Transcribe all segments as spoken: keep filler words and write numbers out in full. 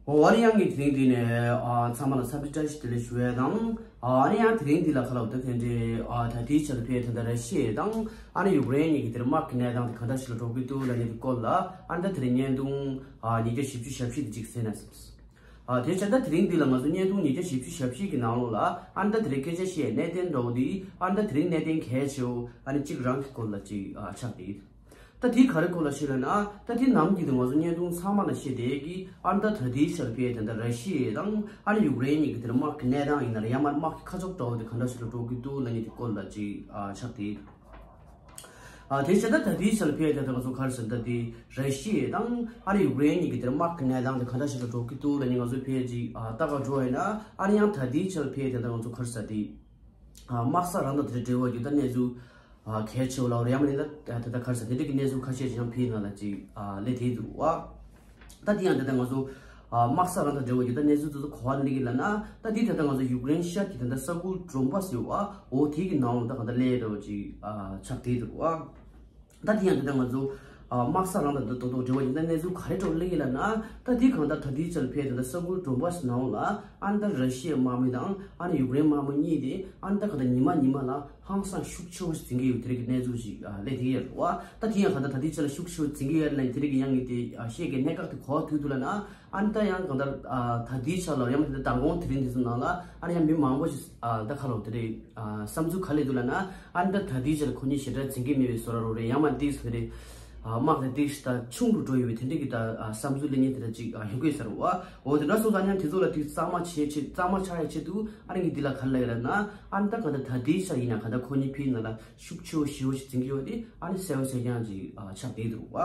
འོ་ཨ་ནི་ཡང་གི་དེ་རིང་འདི་ནས་ཨ་ཚང་མ་ལ་འཚམས་འདྲི་བཀྲ་ཤིས་བདེ་ལེགས་ཞུ་ཡས་དང་། ཨ་ནི་ཡང་དེ་རིང་འདི་ལ་ཁ་ལོ་ད་དེ་འདྲའི་ཨ་ད་ལྟའི་ཆར་ཕེ་དེ་འདྲ་ར་ཤི་ཡ་དང་ཨ་ནི་ཡུཀ་རེན་གཉིས་ཀྱི་དེར་དམག་གི་གནས་སྟངས་དེ་ག་འདྲ་ཞིག་ལ་འགྲོ་གི་འདུག་ལབ་མཁན་དེ་སྐོར་ལ་ཨ་ནི་ད་དེ་རིང་བརྙན་ཐུང་ཨ་ཉིས་བརྒྱ་བཞི་བཅུ་ཞེ་བཞི་དེ་གཅིག་གསན་ན་བསམས། ཨ་དེ་བྱས་ད་དེ་རིང་འདི་ལ་ང་ཚོ་བརྙན་ཐུང་ཉིས་བརྒྱ་བཞི་བཅུ་ཞེ་བཞི་གི་ནང་ལོགས་ལ་ཨ་ནི་ད་དེ་རིང་སྐད་ཆ་བཤད་གནད་དོན་འདྲ་བོ་འདི་ཨ་ནི་ད་དེ་རིང་གནད་དོན་གལ་ཆེ་བོ་ཨ་ནི་གཅིག་རང་གི་སྐོར་ལ་གཅིག་ཨ་ཆགས་ཏེ། ད་དེ་ག་རེ་སྐོར་ལ་ཞུས་ལབ་ན། ད་དེ་ནམ་གྱི་དུས་ང་ཚོ་བརྙན་ཐུང་ཚང་མ་ལ་བཤད་བསྡད་ཀྱི་ཨ་ནི་ད་ད་ལྟའི་ཆར་ཕེ་དེ་འདྲ་ར་ཤི་ཡ་དང་ཨ་ནི་ཡུཀ་རེན་གཉིས་ཀྱི་དེར་དམག་གི་གནས་སྟངས་ཡིན་ན་རེད། ཡང་མ་དམག་གི་ཁ་ཕྱོགས་འདྲ་བོ་དེ་ག་འདྲ་ཞིག་ལ་འགྲོ་གི་འདུག་ལབ་མཁན་དེ་སྐོར་ལ་གཅིག་ཨ་ཆགས་ཏེ། ཨ་དེ་བྱས་ད་ད་ལྟའི་ཆར་ཕེ་དེ་ད་ང་ཚོ་ག་རེ་ཟེར་ད་དེ་ར་ཤི་ཡ་དང་ཨ་ནི་ཡུཀ་རེན་གཉིས་ཀྱི་དེར་དམག་གི་གནས་སྟངས་དེ་ག་འདྲ་ཞིག་ལ་འགྲོ་གི་འདུག་ལབ་མཁན་ང་ཚོ་ཕེ་ཅིག་ཨ་ལྟ་ག་འགྲོ་ཡིན་ན་ཨ་ནི་ཡང་ད་ལྟའི་ཆར་ཕེ་དེ་ད་ང་ཚོ་ག་རེ་ཟེར་དེ། ཨ་དམག་ས་རང་དང་དེ་འབྲེལ་བ་རྒྱུ་ད་གནས་ཚུལ་ཨ་གལ་ཆེ་བ་ལ་རེད། ཡང་མིན་ན་ད་ད་ག་རེ་ཟེར་དེ་འདྲ་གི་གནས་ཚུལ་ཁ་ཤས་ཅིག་ཡང་ཕེ་ནང་ལ་ཅིག་ཨ་སླེབས་བསྡད་འདུག་བ། ད་དེ་ཡང་ད་ལྟ་ང་ཚོ་ཨ་དམག་ས་རང་དང་འབྲེལ་བ་རྒྱུ་ད་གནས་ཚུལ་དེ་ཚོ་ག་པར་སླེབས་ཀྱི་ལབ་ན། ད་དེ་ད་ལྟ་ང་ཚོ་ཡུཀ་རེན་ཤར་གྱི་ད་ལྟ་ས་ཁུལ་ཌོན་བྷ་སི་ཡོད་བ། འོ་དེ་གི་ནང་ལ་ད་ག་ད་སླེབས་འདྲ་བ་ཅིག་ཨ་ཆགས་བསྡད་འདུག་བ། ད་དེ་ཡང་དེ་ལྟར་ང་ཚོ་ཨ་དམག་ས་རང་དང་དེ་ཏོག་ཏོག་འབྲེལ་བ་ཡིན་ན་གནས་ཚུལ་ག་རེ་འདྲ་བོ་སླེབས་ཡིན་ལབ་ན། ད་དེ་གང་ལྟར་ད་ལྟའི་ཆར་ཕེ་དེ་འདྲ་ས་ཁུལ་ཌོན་བྷ་སི་ནང་ལ་ཨ་ནི་ད་ར་ཤི་ཡའི་དམག་མི་དང་ཨ་ནི་ཡུཀ་རེན་དམག་མི་གཉིས་དེ་ཨ་ནི་ད་གང་ལྟར་ཉི་མ་ཉི་མ་ལ་ཧང་སང་ཤུགས་ཆེ་བོ་ཞིག་འཛིང་གི་ཡོད་དེ་རིགས་ཀྱི་གནས་ཚུལ་ཞིག་ཨ་སླེབས་བསྡད་ཡོད་རེད་བ། ད་དེ་ཡང་གང་ལྟར་ད་ལྟའི་ཆར་ལ་ཤུགས་ཆེ་བོ་འཛིང་གི་ཡོད་ལབ་ནས་དེ་རིགས་ཀྱི་ཡང་ངས་དེ་ཨ་བཤད་མཁན་གནད་འགག་དེ་ག་པར་ཐུག་འདུག་ལབ་ན། ཨ་ནི་ད་ཡང་གང་ལྟར་ཨ་ད་ལྟའི་ཆར་ལ་ཡང་མ་དེ་མདང་དགོང་དེ་རིང་དེ་ཚོ་ནང་ལ་ཨ་ནི་ཡང་མི་མང་པོ་ཞིག་ཨ་ད་ཁ་ལོ་དེ་རེད། ཨ་བསམ་ཚུལ་ག་རེ་འདུག་ལབ་ན། ཨ་ནི་ད་ད་ལྟའི་ཆར་ཁོ་གཉིས་ཞེ་དྲག་འཛིང་གི་མེད་པའི་བཟོ་འདྲ་རོ་རེད། ཡང་མ་ཏིག་ཟེར་རེད། ཨ་དམག་དེ་ཏིག་ད་ཆུང་རུ་འགྲོ་ཡོད་པའི་དེ་འདྲ་གི་ད་ཨ་བསམ་ཚུལ་གླེང་མཁན་དེ་འདྲ་ཅིག་ཨ་ཡོང་གི་ཡོད་ས་རེད་བ། འོ་དེ་འདྲ་སོང་ཙང་ཡང་དེ་ཚོ་ལ་ཏིག་གཙང་མ་བྱེད་ཆེད་གཙང་མ་ཆགས་ཡ་ཆེད་དུ་ཨ་ནི་ངས་འདི་ལ་ག་རེ་ལབ་ཡོད་ལབ་ན། ཨ་ནི་ད་གང་ལྟར་ད་ལྟའི་ཆར་ཡིན་ན་གང་ལྟར་ཁོ་གཉིས་ཕི་ནང་ལ་ཤུགས་ཆེ་བོ་ཞེ་བོ་ཞིག་འཛིང་གི་ཡོད་དེ་ཨ་ནི་གསལ་བོ་གསལ་རྐྱང་ཅིག་ཨ་ཆགས་བསྡད་འདུག་བ།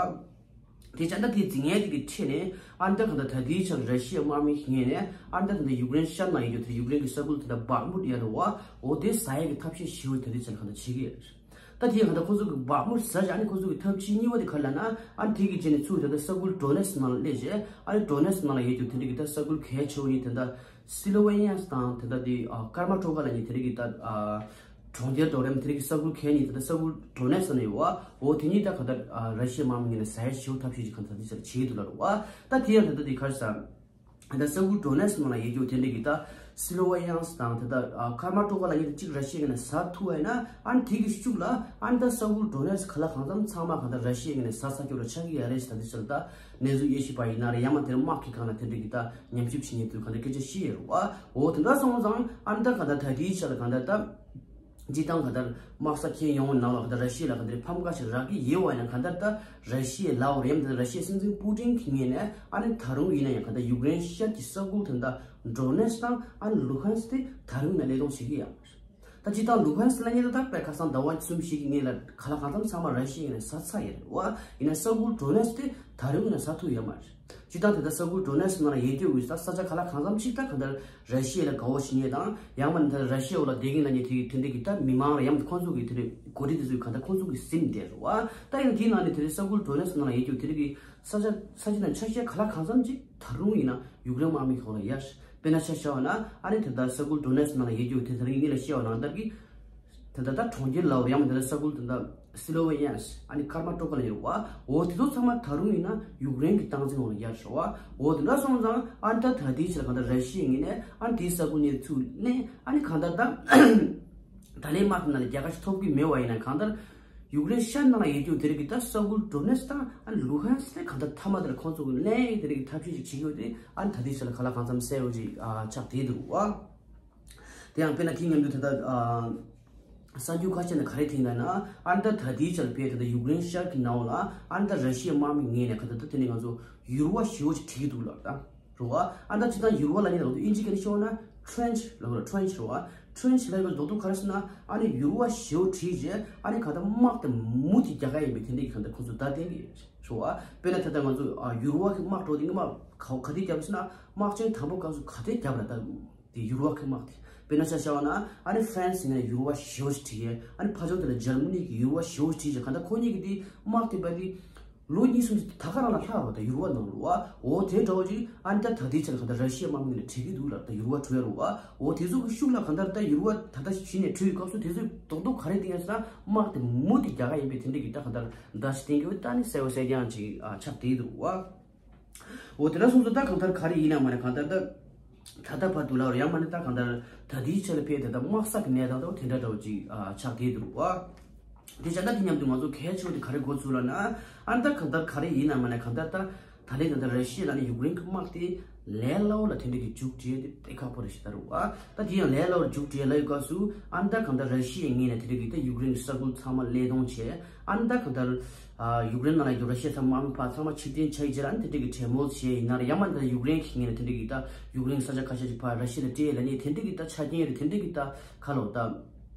དེ་བྱས་ན་དེ་འཛིང་ཡས་དེ་གི་ཁྲིད་ནས་ཨ་ནི་ད་གང་ལྟར་ད་ལྟའི་ཆར་ར་ཤི་ཡའི་དམག་མི་ངོས་ནས་ཨ་ནི་ད་གང་ལྟར་ཡུཀ་རེན་ཤར་ནང་ཡོད་རྒྱུ་དེ་ཡུཀ་རེན་གྱི་ས་ཁུལ་དེ་འདྲ་བག་མུད་ཡ་རུ་བ་འོ་དེ་ཟ་ཡས་ཀྱི་ཐབས་ཤེས་ཞེ་བོ་ད་ལྟའི་ཆར་གང་ལྟར་བྱེད་ཀྱི་ཡོད་རེད། ད་དེ་གང་ལྟར་ཁོ་ཚོ་གི་བག་མུད་ཟ་བྱས་ཨ་ནི་ཁོ་ཚོ་གི་ཐབས་ཇུས་གཉིས་པ་དེ་ག་རེ་ལབ་ན། ཨ་ནི་དེ་གི་རྗེས་ནས་ཚུར་ད་ལྟ་ས་ཁུལ་ཌོ་ནེ་སི་ནང་ལ་སླེབས་བྱས་ཨ་ནི་ཌོ་ནེ་སི་ནང་ལ་ཡོད་རྒྱུ་དེ་འདྲ་གི་ད་ས་ཁུལ་གལ་ཆེ་བོ་གཉིས་དེ་འདྲ་སི་ལོ་ཝེ་ནི་ཡ་དང་དེ་འདྲ་དེ་ཨ་ཀར་མ་ཊོ་ཀ་ལབ་མཁན་དེ་འདྲ་གི་ད་ཨ་གྲོང་ཁྱེར་འདྲ་བོ་རེད། དེ་འདྲ་གི་ས་ཁུལ་གལ་གཉིས་དེ་འདྲ་ས་ཁུལ་ཌོ་ནེ་སི་ནང་ཡོད་བ། འོ་དེ་གཉིས་ད་གང་ལྟར་ཨ་ར་ཤི་ཡའི་དམག་མི་ངོས་ནས་ཟ་ཡས་ཞེ་བོ་ཐབས་ཤེས་ཅིག་གང་ལྟར་དེ་ཆར་བྱེད་ཀྱི་འདུག་ལབ་རེད་བ། ད་དེ་ཡང་ད་ལྟ་དེ་ག་རེ་ཟ། ད་ས་ཁུལ་ཌོ་ནེ་སི་ནང་ལ་ཡོད་རྒྱུ་དེ་འདྲ་གི་ད་སི་ལོ་ཝེ་ཡ་དང་དེ་ད་ཨ་ཀར་མ་ཊོ་ཀ་ལབ་མཁན་དེ་གཅིག་ར་ཤི་ཡའི་ངོས་ནས་ཟ་ཐུབ་པ་ཡིན་ན། ཨ་ནི་དེ་གི་ཤུགས་ལ་ཨ་ནི་ད་ས་ཁུལ་ཌོ་ནེ་སི་ག་ལ་གང་འཚམ་ཚང་མ་གང་ལྟར་ར་ཤི་ཡའི་ངོས་ནས་ཟ་ཚར་རྒྱུ་ལ་ཆགས་ཀྱི་ཡོད་རེད་ཟེར། ད་དེ་ཆར་ད་གནས་ཚུལ་དབྱེ་ཞིབ་པ་ཡིན་ན་རེད། ཡང་མ་དེར་དམག་གི་སྒང་ལ་དེ་འདྲ་གི་ད་ཉམས་ཞིབ་བྱེད་མཁན་དེ་གང་ལྟར་སྐད་ཆ་བཤད་ཡོད་རེད་བ། འོ་དེ་འདྲ་སོང་ཙང་ཨ་ནི་ད་གང་ལྟར་ད་དེའི་ཆ་ལ་གང་ལྟར་ད་སྤྱིར་བཏང་གང་ལྟར་དམག་ས་ཁྱེར་ཡོང་བའི་ནང་ལ་གང་ལྟར་ར་ཤི་ཡ་ལ་གང་ལྟར་ཕམ་ཁ་ཞིག་རག་གི་ཡོད་པ་ཡིན་ན། གང་ལྟར་ད་ར་ཤི་ཡའི་ལའོ་རེམ་དང་ར་ཤི་ཡའི་སྲིད་འཛིན་པུ་ཏིན་གྱི་ངོས་ནས་ཨ་ནི་ད་རུང་ཡིན་ན་ཡང་གང་ལྟར་ཡུཀ་རེན་ཤར་གྱི་ས་ཁུལ་དེ་འདྲ་ཌོ་ནེ་སི་དང་ཨ་ནི་ལུ་ཧན་སི་དེ་ད་རུང་ཡིན་ན་གློད་གཏོང་བྱེད་ཀྱི་ཡོད་མ་རེད། ད་སྤྱིར་བཏང་ལུ་ཧན་སི་ལབ་མཁན་ད་ལྟ་དཔེ་ཁ་སང་ཟླ་བ་གསུམ་བཞི་གི་སྔོན་ལ་གང་ལ་གང་འཚམ་ཚང་མ་ར་ཤི་ཡའི་ངོས་ནས་ཟ་ཚར་ཡོད་རེད་བ། ཡིན་ན་ས་ཁུལ་ཌོ་ནེ་སི་དེ་ད་རུང་ཡིན་ན་ཟ་ཐུབ་ཡོད་མ་རེད། སྤྱིར་བཏང་དེ་ལྟར་ས་ཁུལ་ཌོ་ནེ་སི་ནང་ལ་ཡོད་རྒྱུ་ཡོད་ས་ས་ཆ་གང་ལ་གང་འཚམ་ཞིག་ད་གང་ལྟར་ར་ཤི་ཡ་ལ་དགའ་བོ་བྱེད་མཁན་དང་། ཡང་མིན་ན་ད་ར་ཤི་ཡའི་འོག་ལ་བསྡད་མཁན་ལབ་མཁན་དེ་དེ་འདྲ་གི་ད་མི་མང་ལ་ཡང་ཁོང་ཚོ་གི་དེ་འདྲ་འགོ་ཁྲིད་དེ་ཚོས་གང་ལྟར་ཁོང་ཚོ་གི་ཟིན་བསྡད་རེད་བ། ད་ཡང་དེའི་ནང་ནས་དེ་འདྲ་ས་ཁུལ་ཌོ་ནེ་སི་ནང་ལ་ཡོད་རྒྱུ་དེ་འདྲ་གི་ས་ཆ་ས་ཆ་དང་ཆ་ཤས་གང་ལ་གང་འཚམ་ཅིག་ད་རུང་ཡིན་ན་ཡུཀ་རེན་དམག་མི་གི་འོག་ལ་ཡོད་རེད། དཔེར་ན་ཆ་བཞག་པ་ན་ཨ་ནི་དེ་ལྟར་ས་ཁུལ་ཌོ་ནེ་སི་ནང་ལ་ཡོད་རྒྱུ་དེ་ད་རིང་ངེད་ལ་བཤད་པ་ནང་ལྟར་གི་དེ་ལྟར་ད་གྲོང་ཁྱེར་ལའོ་ཡང་མིན་དེ་ལྟར་ས་ཁུལ་དེ་ལྟར་སི་ལོ་ཝེ་ཡ་ཨ་ནི་ཀར་མ་ཊོ་ཀ་ལ་ཡོད་རེད་བ། འོ་དེ་ཚོ་ཚང་མ་ད་རུང་ཡིན་ན་ཡུཀ་རེན་གྱི་སྟངས་འཛིན་འོག་ལ་ཡོད་རེད་བ། འོ་དེ་འདྲ་སོང་ཙང་ཨ་ནི་ད་ད་ལྟའི་ཆར་གང་ལྟར་ར་ཤི་ཡའི་ངོས་ནས་ཨ་ནི་དེའི་ས་ཁུལ་ནས་ཚུར་ལེན། ཨ་ནི་གང་ལྟར་ད་ད་ལན་དམག་དེ་ནང་ལ་རྒྱལ་ཁ་ཞིག་ཐོབ་ཀྱི་མེད་པ་ཡིན་ན། གང་ལྟར་ཡུཀ་རེན་ཤར་ནང་ལ་ཡོད་རྒྱུ་དེ་རིགས་ཀྱི་ད་ས་ཁུལ་ཌོ་ནེ་སི་དང་ཨ་ནི་ལུ་ཧན་སི་དེ་གང་ལྟར་མཐའ་མ་དེ་ལ་ཁོང་ཚོ་གི་ལེན་ཡས་དེ་རིགས་ཀྱི་ཐབས་ཤེས་ཤིག་བྱེད་ཀྱི་ཡོད་དེ། ཨ་ནི་ད་ལྟའི་ཆར་ལ་གང་ལ་གང་འཚམ་གསལ་བོ་ཅིག་ཨ་ཆགས་བསྡད་འདུག་བ། དེ་ཡང་དཔེར་ན་དེ་མཉམ་དུ་ད་ལྟ་ཨ་གསར་འགྱུར་ཁ་ཤས་ནས་ག་རེ་ཐོན་ཡོད་ན། ཨ་ནི་ད་ད་ལྟའི་ཆར་ཕེ་ད་ལྟ་ཡུཀ་རེན་ཤར་གྱི་ནང་ལ་ཨ་ནི་ད་ར་ཤི་ཡའི་དམག་མི་ངོས་ནས་ག་ད་ད་དེ་ནས་ང་ཚོ་ཡུར་བ་ཞེ་བོ་ཅིག་བྲིས་ཀྱི་འདུག་ལབ་ད། རེད་བ། ཨ་ནི་ད་སྤྱིར་བཏང་ཡུར་བ་ལབ་མཁན་ང་ཚོ་དབྱིན་ཇི་སྐད་ནས་ཤོད་ན་ཊྲེན་ཆི་ལབ་དགོས་རེད། ཊྲེན་ཆི་རེད་བ། ཊྲེན་ཆི་ལབ་པའི་མདོར་བསྡུས་ག་རེ་ཟེར་ན། ཨ་ནི་ཡུར་བ་ཞེ་བོ་བྲིས་རྗེས་ཨ་ནི་ག་ད་དམག་དེ་མུ་མཐུད་རྒྱག་ག་ཡིན་པའི་དེ་འདྲའི་ག་ད་ཁོ་ཚོ་བརྡ་བསྟན་གྱི་རེད་བ། དཔེར་ན་ད་ལྟ་ང་ཚོ་ཨ་ཡུར་བ་གི་དམག་འགྲོ་དེ་གི་དམག་ག་ག་དུས་རྒྱབ་ཟེར་ན། དམག་ཆེན་དང་པོ་སྐབས་སུ་ག་དུས་རྒྱབ་ར་ད། དེ་ཡུར་བ་གི་དམག་དེ། དཔེར་ན་ཆ་བཞག་པ་ན་ཨ་ནི་ཧྥ་རན་སི་ཡིན་ན་ཡུར་བ་ཞེ་བོ་ཞིག་བྲིས་ཡས། ཨ་ནི་ཕར་ཕྱོགས་དེ་ལ་འཇར་མ་ནི་གི་ཡུར་བ་ཞེ་བོ་བྲིས་རྗེས་ག་ད་ཁོ་གཉིས་ཀྱི་དེ་དམག་དེ་བ་དེ་ལོ་གཉིས་གསུམ་ཅིག་ད་ག་རང་ལ་ལྷག་རོ། ད་ཡུར་བ་ནང་ལོ་བ། འོ་དེ་འདྲ་བོ་ཅིག་ཨ་ནི་ད་ད་ལྟའི་ཆར་ག་ད་ར་ཤི་ཡའི་དམག་མི་ལ་བྲིས་ཀྱི་འདུག་ལབ། ད་ཡུར་བ་བྲོས་རོ་བ། འོ་དེ་ཚོ་གི་ཤུགས་ལ་ག་ད་ད་ཡུར་བ་ད་ད་གཞི་ནས་བྲོས་ཡོད་སྐབས་སུ་དེ་ཚོས་རྡོག་རྡོག་ག་རེ་བསྟན་ཡོད་ཟེར་ན། དམག་དེ་མུ་མཐུད་རྒྱག་ག་ཡིན་པའི་དེ་འདྲ་གི་ད་ག་ད་བརྡ་ཞིག་བསྟན་གྱི་ཡོད། ད་ནི་གསལ་བོ་གསལ་རྐྱང་ཅིག་ཨ་ཆགས་བསྡད་འདུག་བ། འོ་དེ་འདྲ་སོང་ཙང་ད་གང་ལྟར་ག་རེ་ཡིན་ན་མ་ན་གང་ལྟར་ད་ད་ལྟ་བར་དུ་ལ་ཡང་མ་ན་ད་གང་ལྟར་ད་ལྟའི་ཆ་ལ་ཕེབས་ད་ད་དམག་ས་གི་གནས་སྟངས་ད་དེ་འདྲ་འདྲ་བོ་ཅིག་ཨ་ཆགས་བསྡད་འདུག་བ། དེ་བྱས་ན་དེ་མཉམ་དུ་ང་ཚོ་གལ་ཆེ་བ་དེ་ག་རེ་གོ་ཚུལ་ལ་ན། ཨ་ནི་ད་གང་ལྟར་ག་རེ་ཡིན་ན་མ་ན་གང་ལྟར་ད་ད་ལན་ད་ལྟ་ར་ཤི་ཡ་ལ་ནི་ཡུཀ་རེན་གྱི་དམག་དེ་ལས་སླ་བོ་ལ་དེ་འདྲ་གི་མཇུག་སྒྲིལ་ཡ་དེ་ཏེ་ཁག་པོ་རེད་ཤི་ད་རུ་ཨ། ད་དེ་ཡང་ལས་སླ་བོར་མཇུག་སྒྲིལ་ལ་ཡི་སྐབས་སུ་ཨ་ནི་ད་གང་ལྟར་ར་ཤི་ཡའི་ངོས་ནས་དེ་འདྲ་གི་ད་ཡུཀ་རེན་གྱི་ས་ཁུལ་ཚང་མ་བློས་གཏོང་བྱས། ཨ་ནི་ད་གང་ལྟར་ཨ་ཡུཀ་རེན་ནང་ལ་ཡོད་ར་ཤི་ཡ་ཚང་མ་དམག་མི་ཕར་ཚང་མ་ཕྱིར་འཐེན་བྱ་ཡི་རྗེས་ལ་ཨ་ནི་དེ་འདྲ་གི་གྲོས་མོལ་བྱས་ཡིན་ན་ར་ཡང་མ་ད་ཡུཀ་རེན་གྱི་ངོས་ནས་དེ་འདྲ་གི་ད་ཡུཀ་རེན་ས་ཆ་ཁ་ཤས་ཅིག་ཕར་ར་ཤི་ཡ་ལ་སྤྲད་ལ་ནི་དེ་འདྲ་གི་ད་ཆ་རྐྱེན་རེད་དེ་འདྲ་གི་ད་ཁ་ལོ་ད།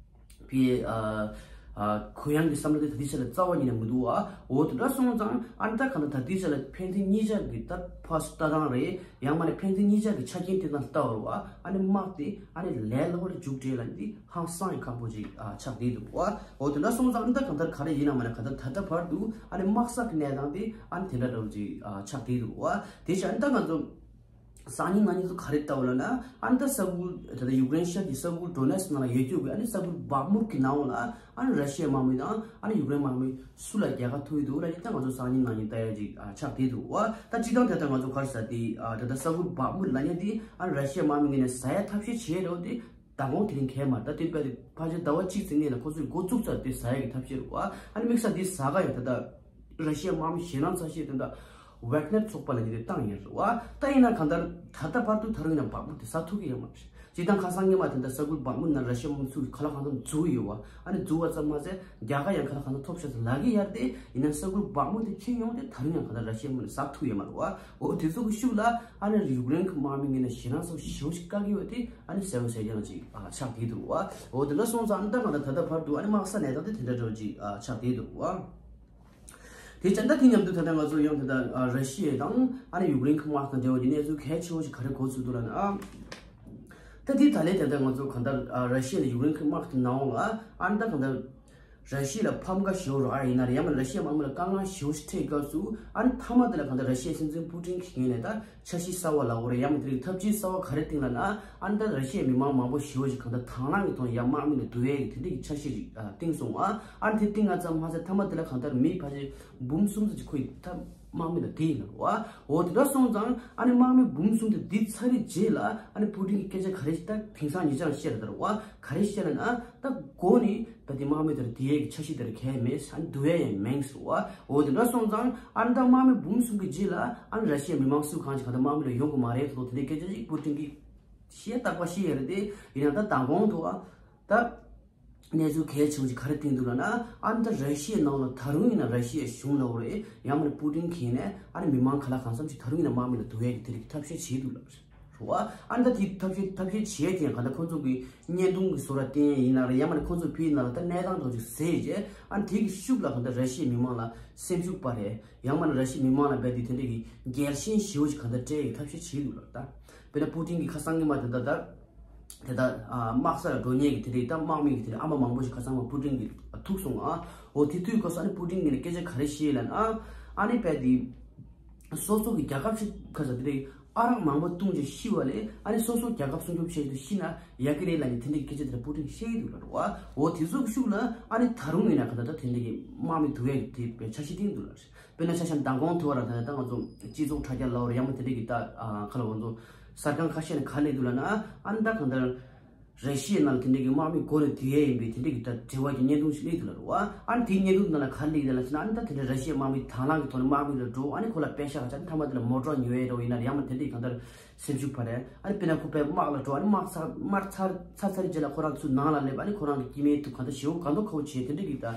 པའི་ཨ་ཨ་གུ་ཡངས་ཀྱི་བསམ་བློ་དེ་ད་ལྟའི་ཆ་ལ་རྩ་བ་ཉིད་ནས་མི་འདུག་ཨ། འོ་དེ་འདྲ་སོང་ཙང་ཨ་ནི་ད་གང་ལྟར་ད་ལྟའི་ཆ་ལ་ཕན་ཚུན་གཉིས་ཆ་གི་ད་ཕར་ལྟ་སྟངས་རེད། ཡང་མ་ནས་ཕན་ཚུན་གཉིས་ཆ་གི་ཆ་རྐྱེན་དེ་དང་ལྟ་བར་བ་ཨ་ནི་དམག་དེ་ཨ་ནི་ལས་སླ་བོར་མཇུག་སྒྲིལ་ལ་འདི་ཧང་སང་ཡང་ཁག་པོ་ཅིག་ཨ་ཆགས་བསྡད་འདུག་ཨ། འོ་དེ་འདྲ་སོང་ཙང་ཨ་ནི་ད་གང་ལྟར་ག་རེ་ཡིན་ན་མ་ནས་གང་ལྟར་ད་ལྟ་བར་དུ་ཨ་ནི་དམག་ས་གི་གནས་སྟངས་དེ་ཨ་ནི་དེ་འདྲ་འདྲ་བོ་ཅིག་ཨ་ཆགས་བསྡད་འདུག་ཨ། དེ་བྱས་ཨ་ནི་ད་ང་ཚོ། སང་ཉིན་གནངས་ཉིན་ཚོ་ག་རེ་ལྟ་བ་ལ་ན་ཨ་ནི་ད་ས་ཁུལ་ད་ལྟ་ཡུཀ་རེན་ཤར་གྱི་ས་ཁུལ་ཌོ་ནེ་སི་ནང་ལ་ཡོད་རྒྱུ་གི་ཨ་ནི་ས་ཁུལ་བག་མུར་གྱི་ནང་ལ་ཨ་ནི་ར་ཤི་ཡའི་དམག་མི་དང་ཨ་ནི་ཡུཀ་རེན་དམག་མི་སུ་ལ་རྒྱལ་ཁ་ཐོབ་ཡི་འདུག་ལ་ཡིན་ད་ང་ཚོ་སང་ཉིན་གནངས་ཉིན་ལྟ་ཡ་ཅིག་ཨ་ཆགས་བསྡད་འདུག་བ། ད་སྤྱི་བཏང་དེ་ལྟར་ང་ཚོ་ག་རེ་ཟ་དེ་ཨ་ད་ལྟ་ས་ཁུལ་བག་མུར་ལ་ཉེ་དེ་ཨ་ནི་ར་ཤི་ཡའི་དམག་མི་ངོས་ནས་ཟ་ཡ་ཐབས་ཤེས་བྱས་རེད་དེ། མདང་དགོང་དེ་རིང་གས་མ་ད་དེ་པའི་ཕལ་ཆེར་ཟླ་བ་གཅིག་ཙམ་སྔོན་ལ་ཁོ་ཚོས་འགོ་བཙུགས་ཚར་དེ་ཟ་ཡ་གི་ཐབས་ཤེས་རེད་བ། ཨ་ནི་དམིགས་བསལ་དེ་ཟ་ག་ཡང་ད་ལྟ་ར་ཤི་ཡའི་དམག་མི་ཞེད་སྣང་ཚ་ཤོས་དེ་འདྲ་ཝེག་ནར་ཚོགས་པ་ལ་ཉེ་དེ་བཏང་ཡོད་རེད་བ། ད་ཡིན་ན་གང་ལྟར་ད་ལྟ་བར་དུ་ད་རུང་ཡང་བག་མུ་དེ་ཟ་ཐུབ་ཀྱི་ཡོད་མ་རེད། སྤྱིར་བཏང་ཁ་སང་སྔོན་མ་དེ་འདྲ་ས་ཁུལ་བག་མུ་ནང་ར་ཤི་ཡའི་དམག་མི་ཚོས་ག་ལ་གང་འཚམ་འཛུལ་ཡོད་བ། ཨ་ནི་འཛུལ་བ་ཙམ་མ་ཟད་རྒྱ་གར་ཡང་ག་ལ་གང་འཚམ་ཐོབ་ཤག་ཟེར་ལབ་ཀྱི་ཡོད་རེད་དེ། ཡིན་ན་ས་ཁུལ་བག་མུ་དེ་ཁྱེར་ཡོང་དེ་ད་རུང་ཡང་གང་ལྟར་ར་ཤི་ཡའི་དམག་མི་ཟ་ཐུབ་ཡོད་མ་རེད་བ། འོ་དེ་ཚོ་གི་ཤུགས་ལ་ཨ་ནི་ཡུཀ་རེན་གྱི་དམག་མི་ངོས་ནས་ཞེད་སྣང་ཚ་པོ་ཞེ་པོ་ཞིག་བཀག་གི་ཡོད་དེ་ཨ་ནི་གསལ་པོ་གསལ་རྐྱང་ཅིག་ཨ་ཆགས་བསྡད་འདུག་བ། འོ་དེ་འདྲ་སོང་ཙང་ཨ་ནི་ད་གང་ལྟར་ད་ལྟ་བར་དུ་ཨ་ནི་དམག་ས་གནས་སྟངས་དེ་དེ་འདྲ་འདྲ་ཅིག་ཨ་ཆགས་བསྡད་འདུག་བ། དེ་བྱས་ད་དེ་མཉམ་དུ་ད་ལྟ་ང་ཚོ་ཡང་དེ་ལྟར་ཨ་ར་ཤི་ཡ་དང་ཨ་ནི་ཡུཀ་རེན་གྱི་དམག་དང་འབྲེལ་བ་གྱི་གནས་ཚུལ་གལ་ཆེ་བོ་ཞིག་ག་རེ་གོ་ཚུལ་འདུག་ལབ་ན་ཨ། ད་དེ་ད་ལན་དེ་ལྟར་ང་ཚོ་གང་ལྟར་ཨ་ར་ཤི་ཡ་ནས་ཡུཀ་རེན་གྱི་དམག་གི་ནང་ལ་ཨ་ནི་ད་གང་ལྟར། ར་ཤི་ཡ་ལ་ཕམ་ཁ་ཞེ་པོ་རག་ཡིན་ན་རེད། ཡང་མིན་ར་ཤི་ཡའི་དམག་མི་ལ་དཀའ་ངལ་ཞེ་པོ་ཞིག་འཕྲད་སྐབས་སུ་ཨ་ནི་མཐའ་མ་དེ་ལ་གང་ལྟར་ར་ཤི་ཡའི་སྲིད་འཛིན་པུ་ཏིན་གྱི་ངོས་ནས་ད་འཆར་གཞི་གསར་བ་ལབ་དགོས་རེད། ཡང་མིན་དེ་རིང་ཐབས་ཇུས་གསར་བ་ག་རེ་བཏིང་ལབ་ན་ཨ་ནི་ད་ར་ཤི་ཡའི་མི་མང་མང་པོ་ཞེ་པོ་ཞིག་གང་ལྟར་དང་བླངས་ཀྱི་ཐོག་ནས་ཡར་དམག་མི་ལ་བསྡུ་ཡས་ཀྱི་དེ་འདྲ་གི་འཆར་གཞི་ཞིག་ཨ་བཏིང་སོང་ཨ། ཨ་ནི་དེ་བཏིང་ཡ་ཙམ་མ་ཟད་མཐའ་མ་དེ་ལ་གང་ལྟར་མི་ཕལ་ཆེར་འབུམ་གསུམ་ཙམ་ཅིག་ཁོ་ཡི་ད་དམག་མི་ལ་བསྡུས་ཡིན་ལབ་རེད་བ། འོ་དེ་འདྲ་སོང་ཙང་ཨ་ནི་དམག་མི་འབུམ་གསུམ་དེ་བསྡུས་ཚར་བའི་རྗེས་ལ་ཨ་ནི་པུ་ཏིན་གྱི་སྐད་ཆ་ག་རེ་ཞིག་ད་དེང་སང་ཉེ་ཆར་བཤད་རེད་ད་རེད་བ། ག་རེ་བཤད་ལབ་ན་ད་འགོ་ནས། ད་དེ་དམག་མི་དེར་དེའི་འཆར་གཞི་དེར་གལ་མེད་ཨ་ནི་བསྡུ་ཡ་ཡང་མེད་ཟེར་བ། འོ་དེ་འདྲ་སོང་ཙང་ཨ་ནི་ད་དམག་མི་འབུམ་གསུམ་གྱི་རྗེས་ལ་ཨ་ནི་ར་ཤི་ཡའི་མི་མང་སུ་གང་ཅིག་གང་ལྟར་དམག་མི་ལ་ཡོང་གི་མ་རེད་ལོ་དེ་འདྲའི་སྐད་ཆ་ཅིག་པུ་ཏིན་གྱིས་བཤད་རྟག་པ་བཤད་ཡ་རེད་དེ། ཡིན་ན་ད་མདང་དགོང་དུ་ཨ་ད་གནས་ཚུལ་གལ་ཆེན་པོ་ཅིག་ག་རེ་བཏིང་འདུག་ལབ་ན་ཨ་ནི་ད་ར་ཤི་ཡའི་ནང་ལ་ད་རུང་ཡིན་ན་ར་ཤི་ཡའི་གཞུང་ལ་འོ་རེད་ཡང་མིན་པུ་ཏིན་གྱིས་ནས་ཨ་ནི་མི་མང་ག་ལ་གང་འཚམ་ཅིག་ད་རུང་ཡིན་ན་དམག་མི་ལ་བསྡུ་ཡ་གི་དེ་རིགས་ཐབས་ཤེས་བྱས་འདུག་ལབ་རེད། རེད་བ། ཨ་ནི་ད་དེ་ཐབས་ཤེས་ཐབས་ཤེས་བྱེད་ཡས་དེ་ཡང་ག་ད་ཁོང་ཚོ་གི་བརྙན་ཐུང་གི་བཟོ་འདྲ་བསྟན་ཡས་ཡིན་ན་རེད། ཡང་མ་ནི་ཁོང་ཚོ་བོད་ནང་ལ་ད་གནས་སྟངས་འདྲ་ཅིག་ཟེར་རྗེས་ཨ་ནི་དེ་གི་ཤུགས་ལ་ག་ད་ར་ཤི་ཡའི་མི་མང་ལ་སེམས་ཤུགས་སྤར་རེད། ཡང་མ་ནི་ར་ཤི་ཡའི་མི་མང་ལ་རྦད་དེ་དེ་འདྲ་གི་རྒྱལ་ཞེན་ཞེ་པོ་ཅིག་ག་ད་སྤྲད་ཡས་ཐབས་ཤེས་བྱེད་འདུག་ལ། ད་དཔེར་ན་པུ་ཏིན་གྱི་ཁ་སང་ཉི་མ་དེ་ད་ད་དེ་ད་ཨ་དམག་ས་ལ་འགྲོ་མཁན་གྱི་དེ་འདྲའི་ད་དམག་མི་གི་དེ་འདྲའི་ཨ་མ་མང་པོ་ཞིག་ཁ་སང་མ་པུ་ཏིན་གྱི་ཐུག་སོང་ཨ། འོ་དེ་དུས་སྐབས་སུ་ཨ་ནི་པུ་ཏིན་གྱི་ནས་སྐད་ཆ་ག་རེ་བཤད་ལབ་ན་ཨ་ནི་རྦད་དེ། སོ་སོ་གི་རྒྱལ་ཁབ་ཞིག་ཁ་ས་དེ་འདྲའི་ཨ་རག་མང་པོ་བཏུང་རྗེས་ཤི་བ་ལས་ཨ་ནི་སོ་སོ་རྒྱལ་ཁབ་སྲུང་སྐྱོབ་བྱེད་དུ་ཤི་ན་ཡག་གི་རེད་ལབ་ནས་དེ་འདྲའི་སྐད་ཆ་དེ་འདྲ་པུ་ཏིན་བཤད་ཀྱི་འདུག་ལ་རེད་བ། འོ་དེ་ཚོ་གི་ཤུགས་ལ་ཨ་ནི་ད་རུང་ཡིན་ན་ག་ད་ད་དེ་འདྲའི་གི་དམག་མི་བསྡུ་ཡས་ཀྱི་དེ་འཆར་གཞི་བཏིང་འདུག་ལ་རེད། དཔེར་ན་ཆ་བཞག་མདང་དགོང་དུ་བ་ར་ད་ད་ང་ཚོ་སྤྱི་ཚོགས་དྲ་རྒྱ་ལ་བ་ར་ཡང་མ་དེ་འདྲའི་གི་ད་ག་ལ་བ་ཚོ་གསར་ཁང་ཁ་ཤས་ནས་ག་ལས་འདུག་ལབ་ན་ཨ་ནི་ད་ག་ད། ར་ཤི་ཡའི་ནང་ལ་དེ་འདྲའི་གི་དམག་མི་འགོ་ནས་བསྡུ་ཡས་ཡིན་པའི་དེ་འདྲའི་གི་ད་དྲི་བ་གི་བརྙན་ཐུང་ཞིག་སླེབས་འདུག་ལ་རེད་བ། ཨ་ནི་དེའི་བརྙན་ཐུང་ནང་ལ་ག་རེ་སླེབས་ཡོད་ལབ་ཟེར་ན་ཨ་ནི་ད་དེ་འདྲའི་ར་ཤི་ཡའི་དམག་མི་དང་བླངས་ཀྱི་ཐོག་ནས་དམག་མི་ལ་འགྲོ་ཨ་ནི་ཁོ་ལ་པེ་ཤག་ག་ཆ་ཨ་ནི་མཐའ་མ་དེ་ལ་མོ་ཊ་ཉོ་ཡས་འགྲོ་ཡིན་ན་ཡང་མ་དེ་འདྲའི་གང་ལྟར་སེམས་ཤུགས་འཕར་ཡས་ཨ་ནི་དཔེར་ན་ཁོ་པའི་དམག་ལ་འགྲོ་ཨ་ནི་དམག་ཚར་དམག་ཚར་ཚར་ཚར་རྗེས་ལ་ཁོ་རང་ཚོའི་ནང་ལ་སླེབས་ཨ་ནི་ཁོ་རང་གི་སྐྱེ་དམན་དུ་གང་ལྟར་ཞེ་པོ་གང་ཐོག་ཁ་བོ་བྱས་དེ་འདྲའི་གི་ད་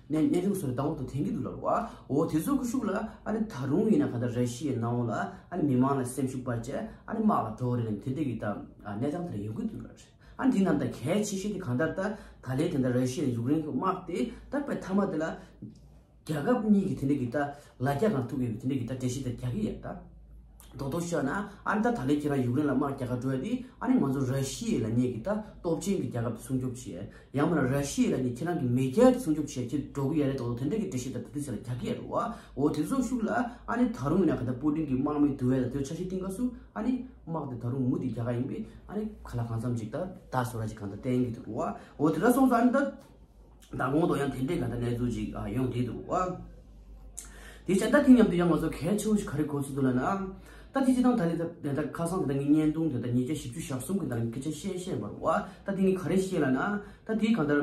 ནས་བརྙན་ཐུང་སོགས་ལ་དང་པོ་དུ་འཐེན་གྱི་འདུག་ལ་རེད་བ། འོ་དེ་ཚོ་གི་ཤུགས་ལ་ཨ་ནི་ད་རུང་ཡིན་ན་གང་ལྟར་ར་ཤི་ཡའི་ནང་ལ་ཨ་ནི་མི་མང་ལ་སེམས་ཤུགས་འཕར་བྱས་ཨ་ནི་དམག་ལ་འགྲོ་རེད་ལ་དེ་འདྲའི་གི་ད་གནས་སྟངས་དེ་ལ་ཡོང་གི་འདུག་ལ་རེད། ཨ་འདི་རྣམས་ད་གལ་ཆེ་ཤོས་དེ་གང་ལྟར་ད་ད་ལན་དེ་འདྲ་ར་ཤི་ཡ་ཡུཀ་རེན་གྱི་དམག་དེ་ད་དཔེ་མཐའ་མ་དེ་ལ་རྒྱལ་ཁབ་གཉིས་ཀྱི་དེ་འདྲ་གི་ད་ལ་རྒྱ་གང་ཐུག་ཡོད་པའི་དེ་འདྲ་གི་ད་འགྲེལ་བཤད་ད་རྒྱག་གི་ཡོད་ད། རྡོག་རྡོག་བཤད་ན་ཨ་ནི་ད་ད་ལན་ཁྱེད་རང་ཡུཀ་རེན་ལ་དམག་རྒྱག་ག་འགྲོ་ཡ་དེ་ཨ་ནི་ང་ཚོ་ར་ཤི་ཡ་ལབ་མཁན་གི་ད་སྟོབས་ཆེན་གྱི་རྒྱལ་ཁབ་དེ་སྲུང་སྐྱོབ་བྱེད་ཡ་ཡང་མིན་ན་ར་ཤི་ཡ་ལབ་མཁན་ཁྱེད་རང་གི་མེས་རྒྱལ་དེ་སྲུང་སྐྱོབ་བྱེད་ཡ་ཁྱེད་འགྲོ་གི་ཡ་རེད་དོ་དེ་འདྲ་གི་འགྲེལ་བཤད་ད་ད་དེ་ཚོ་ལ་རྒྱག་གི་ཡ་རེད་བ། འོ་དེ་ཚོ་ཤུགས་ལ་ཨ་ནི་ད་རུང་ཡིན་ན་ག་ད་པུ་ཏིན་གྱི་དམག་མི་བསྡུ་ཡ་ད་དེ་འཆར་གཞི་བཏིང་སྐབས་སུ་ཨ་ནི་དམག་དེ་ད་རུང་མུ་མཐུད་རྒྱག་ག་ཡིན་པས་ཨ་ནི་ག་ལ་གང་འཚམ་ཅིག་ད་ད་བཟོ་འདྲ་ཅིག་གང་ད་བསྟན་གྱི་འདུག་བ། འོ་དེ་འདྲ་སོང་ཙང་ཨ་ནི་ད། མདང་དགོང་དུ་ཡང་དེ་འདྲའི་ག་ད་གནས་ཚུལ་ཅིག་ཨ་ཡོང་བསྡད་འདུག་བ། དེ་བྱས་ད་དེ་མཉམ་དུ་ཡང་ང་ཚོ་གལ་ཆེ་བོ་ཞིག་ག་རེ་གོ་ཚུལ་འདུག་ལབ་ན། ད་དེ་སྤྱིར་བཏང་ད་ལྟ་ད་ལྟ་ཁ་སང་ད་ལྟ་ངའི་བརྙན་ཐུང་དེ་ད་ཉིས་བརྒྱ་བཞི་བཅུ་ཞེ་གསུམ་གི་ནང་ལ་སྐད་ཆ་བཤད་བཤད་པ་རེད་བ། ད་དེ་ངས་ག་རེ་བཤད་ལབ་ན། ད་དེ་གང་ལྟར་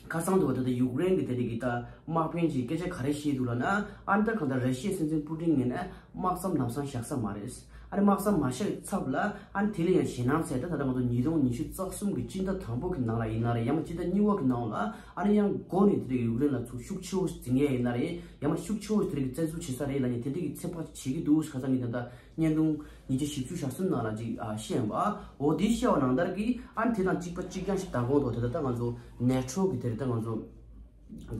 ཁ་སང་དུ་བ་ད་ལྟ་ཡུཀ་རེན་གི་དེ་རིགས་ཀྱི་ད་དམག་དཔོན་གྱིས་སྐད་ཆ་ག་རེ་བཤད་འདུག་ལབ་ན། ཨ་ནི་ད་གང་ལྟར་ར་ཤི་ཡའི་སྲིད་འཛིན་པུ་ཏིན་ངོས་ནས་དམག་མཚམས་ལམ་སང་བཞག་ས་མ་རེད། ཨ་ནི་དམག་མཚམས་མ་བཞག་ཚབ་ལ་ཨ་ནི་དེ་ལ་ཡང་ཞེད་སྣང་ཚད་ད་ད་ལྟ་ང་ཚོ་ཉིས་སྟོང་ཉི་ཤུ་རྩ་གསུམ་གི་སྤྱི་ཟླ་དང་པོ་གི་ནང་ལ་ཡིན་ན་རེད། ཡང་མ་སྤྱི་ཟླ་གཉིས་པ་གི་ནང་ལ་ཨ་ནི་ཡང་འགོ་ནས་དེ་རིགས་ཡུཀ་རེན་ལ་ཚུར་ཤུགས་ཆེ་བོ་འཛིང་ཡས་ཡིན་ན་རེད། ཡང་མ་ཤུགས་ཆེ་བོ་དེ་རིགས་བཙན་འཛུལ་བྱེད་ས་རེད་ལབ་ནས་དེ་འདྲ་གི་ཚོད་དཔག་བྱེད་ཀྱི་འདུག་ཁ་སང་གི་ད་ལྟ་བརྙན་ཐུང་ཉིས་བརྒྱ་བཞི་བཅུ་ཞེ་གསུམ་ནང་ལ་ཅིག་ཨ་བཤད་ཡོད་པ། འོ་དེ་བཤད་པ་ནང་ལྟར་གྱི་ཨ་ནི་དེ་དང་གཅིག་པ་གཅིག་རྐྱང་ཞིག་མདང་དགོང་དུ་དེ་ལྟ་ད་ང་ཚོ་ནེ་ཊོ་གི་དེ་རེད། ད་ང་ཚོ་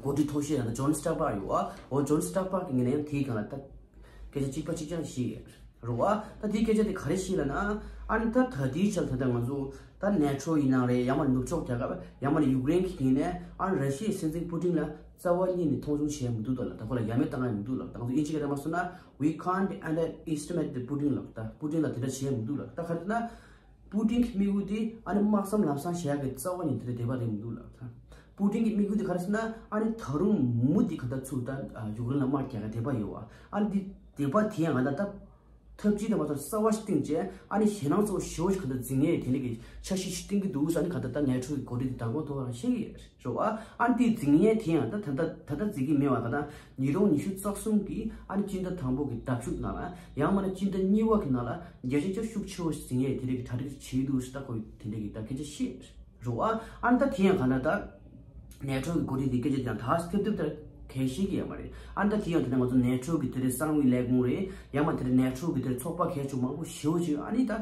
འགོ་ཁྲིད་མཐོ་ཤོས་ཡང་ད་ཇོན་སི་ཊོལ་ཊེན་བྷར་ཡོད་པ། འོ་ཇོན་སི་ཊོལ་ཊེན་བྷར་གི་ངོས་ནས་ཡང་དེའི་སྒང་ལ་ད་སྐད་ཆ་གཅིག་པ་གཅིག་རྐྱང་ཞིག་རེད་བ། ད་དེའི་སྐད་ཆ་དེ་ག་རེ་ཞིག་ལབ་ན། ཨ་ནི་ད་ད་ལྟའི་ཆར་ད་ལྟ་ང་ཚོ་ད་ནེ་ཊོ་ཡིན་ན་རེད། ཡང་མ་ནུབ་ཕྱོགས་རྒྱལ་ཁབ་ཡང་མ་ཡུཀ་རེན་གྱི་ངོས་ནས་ཨ་ནི་ར་ཤི་ཡའི་སྲིད་འཛིན་པུ་ཏིན་ལ་རྩ་བ་ཉིད་ནས་མཐོང་ཆུང་བྱས་མི་འདུག་ད་ལ་ད་ཁོ་ལ་ཡ་མེད་བཏང་ཡ་མི་འདུག་ལ། ད་ང་ཚོ་དབྱིན་ཇི་སྐད་ནང་མ་སོང་ན། We can't underestimate the Putin ལབ། ད་པུ་ཏིན་ལ་དེ་འདྲ་བྱས་མི་འདུག་ལབ། ད་ག་རེ་ཟེར་ན། པུ་ཏིན་གྱི་དམིགས་ཡུལ་དེ་ཨ་ནི་དམག་མཚམས་ལམ་སང་བཞག་ཡག་གི་རྩ་བ་ཉིད་དེ་འདྲ་དེ་པ་རེད་མི་འདུག་ལབ། ད་པུ་ཏིན་གྱི་དམིགས་ཡུལ་དེ་ག་རེ་ཟེར་ན། ཨ་ནི་ད་རུང་མུ་མཐུད་ག་ད་ཚུར་ད་ཡུཀ་རེན་ལ་དམག་རྒྱག་ཡག་དེ་པ་ཡོད་བ། ཨ་ནི་དེ་དེ་པ་དེ་ཡང་ང་ད་ད་ཐབས་ཇུས་དང་མ་ཐོག་གསར་བ་ཞིག་བཏིང་བྱས་ཨ་ནི་ཞེད་སྣང་ཚ་བོ་ཞེ་པོ་ཞིག་ག་ད་འཛིང་ཡས་དེ་འདྲ་གི་འཆར་གཞི་ཞིག་བཏིང་གི་འདུག་ཟེར། ཨ་ནི་ག་ད་ད་ནེ་ཊོ་གི་འགོ་ཁྲིད་དེ་མདང་དགོང་དུ་བ་རང་བཤད་ཀྱི་ཡོད་རེད་བ། ཨ་ནི་དེ་འཛིང་ཡས་དེ་ཡང་ད་ད་ད་ད་འཛིང་གི་མེད་བ། ག་ད་ཉིས་སྟོང་ཉི་ཤུ་རྩ་གསུམ་གི་ཨ་ནི་སྤྱི་ཟླ་དང་པོ་གི་ཟླ་མཇུག་ནང་ལ་ཡང་མ་ན་སྤྱི་ཟླ་གཉིས་པ་གི་ནང་ལ་རྒྱ་ཆེ་ཆ་ཤུགས་ཆེ་བོ་ཞིག་འཛིང་ཡས་དེ་འདྲ་གི་གྲ་སྒྲིག་བྱེད་ཀྱི་འདུག་ཟེར། ད་ཁོ་དེ་འདྲ་གི་ད་སྐད་ཆ་བཤད་རེད་བ། ཨ་ནི་ད་དེ་ཡང་ག་ན་ད་ནེ་ཊོ་གི་འགོ་ཁྲིད་དེ་སྐད་ཆ་དེ་ཡང་ད་ཐེབས་ཐེབས་ད་གལ་ཤེས་ཀྱི་ཡོད་མ་རེད། ཨ་ནི་ད་དེ་ཡང་དེ་ནས་ང་ཚོ་ནེ་ཊོ་གི་དེ་རེད་གསང་བའི་ལས་ཁུངས་རེད། ཡང་མ་དེ་རེད་ནེ་ཊོ་གི་དེ་རེད་ཚོགས་པ་གལ་ཆེ་མང་པོ་ཞེ་པོ་ཅིག་ཨ་ནི་ད་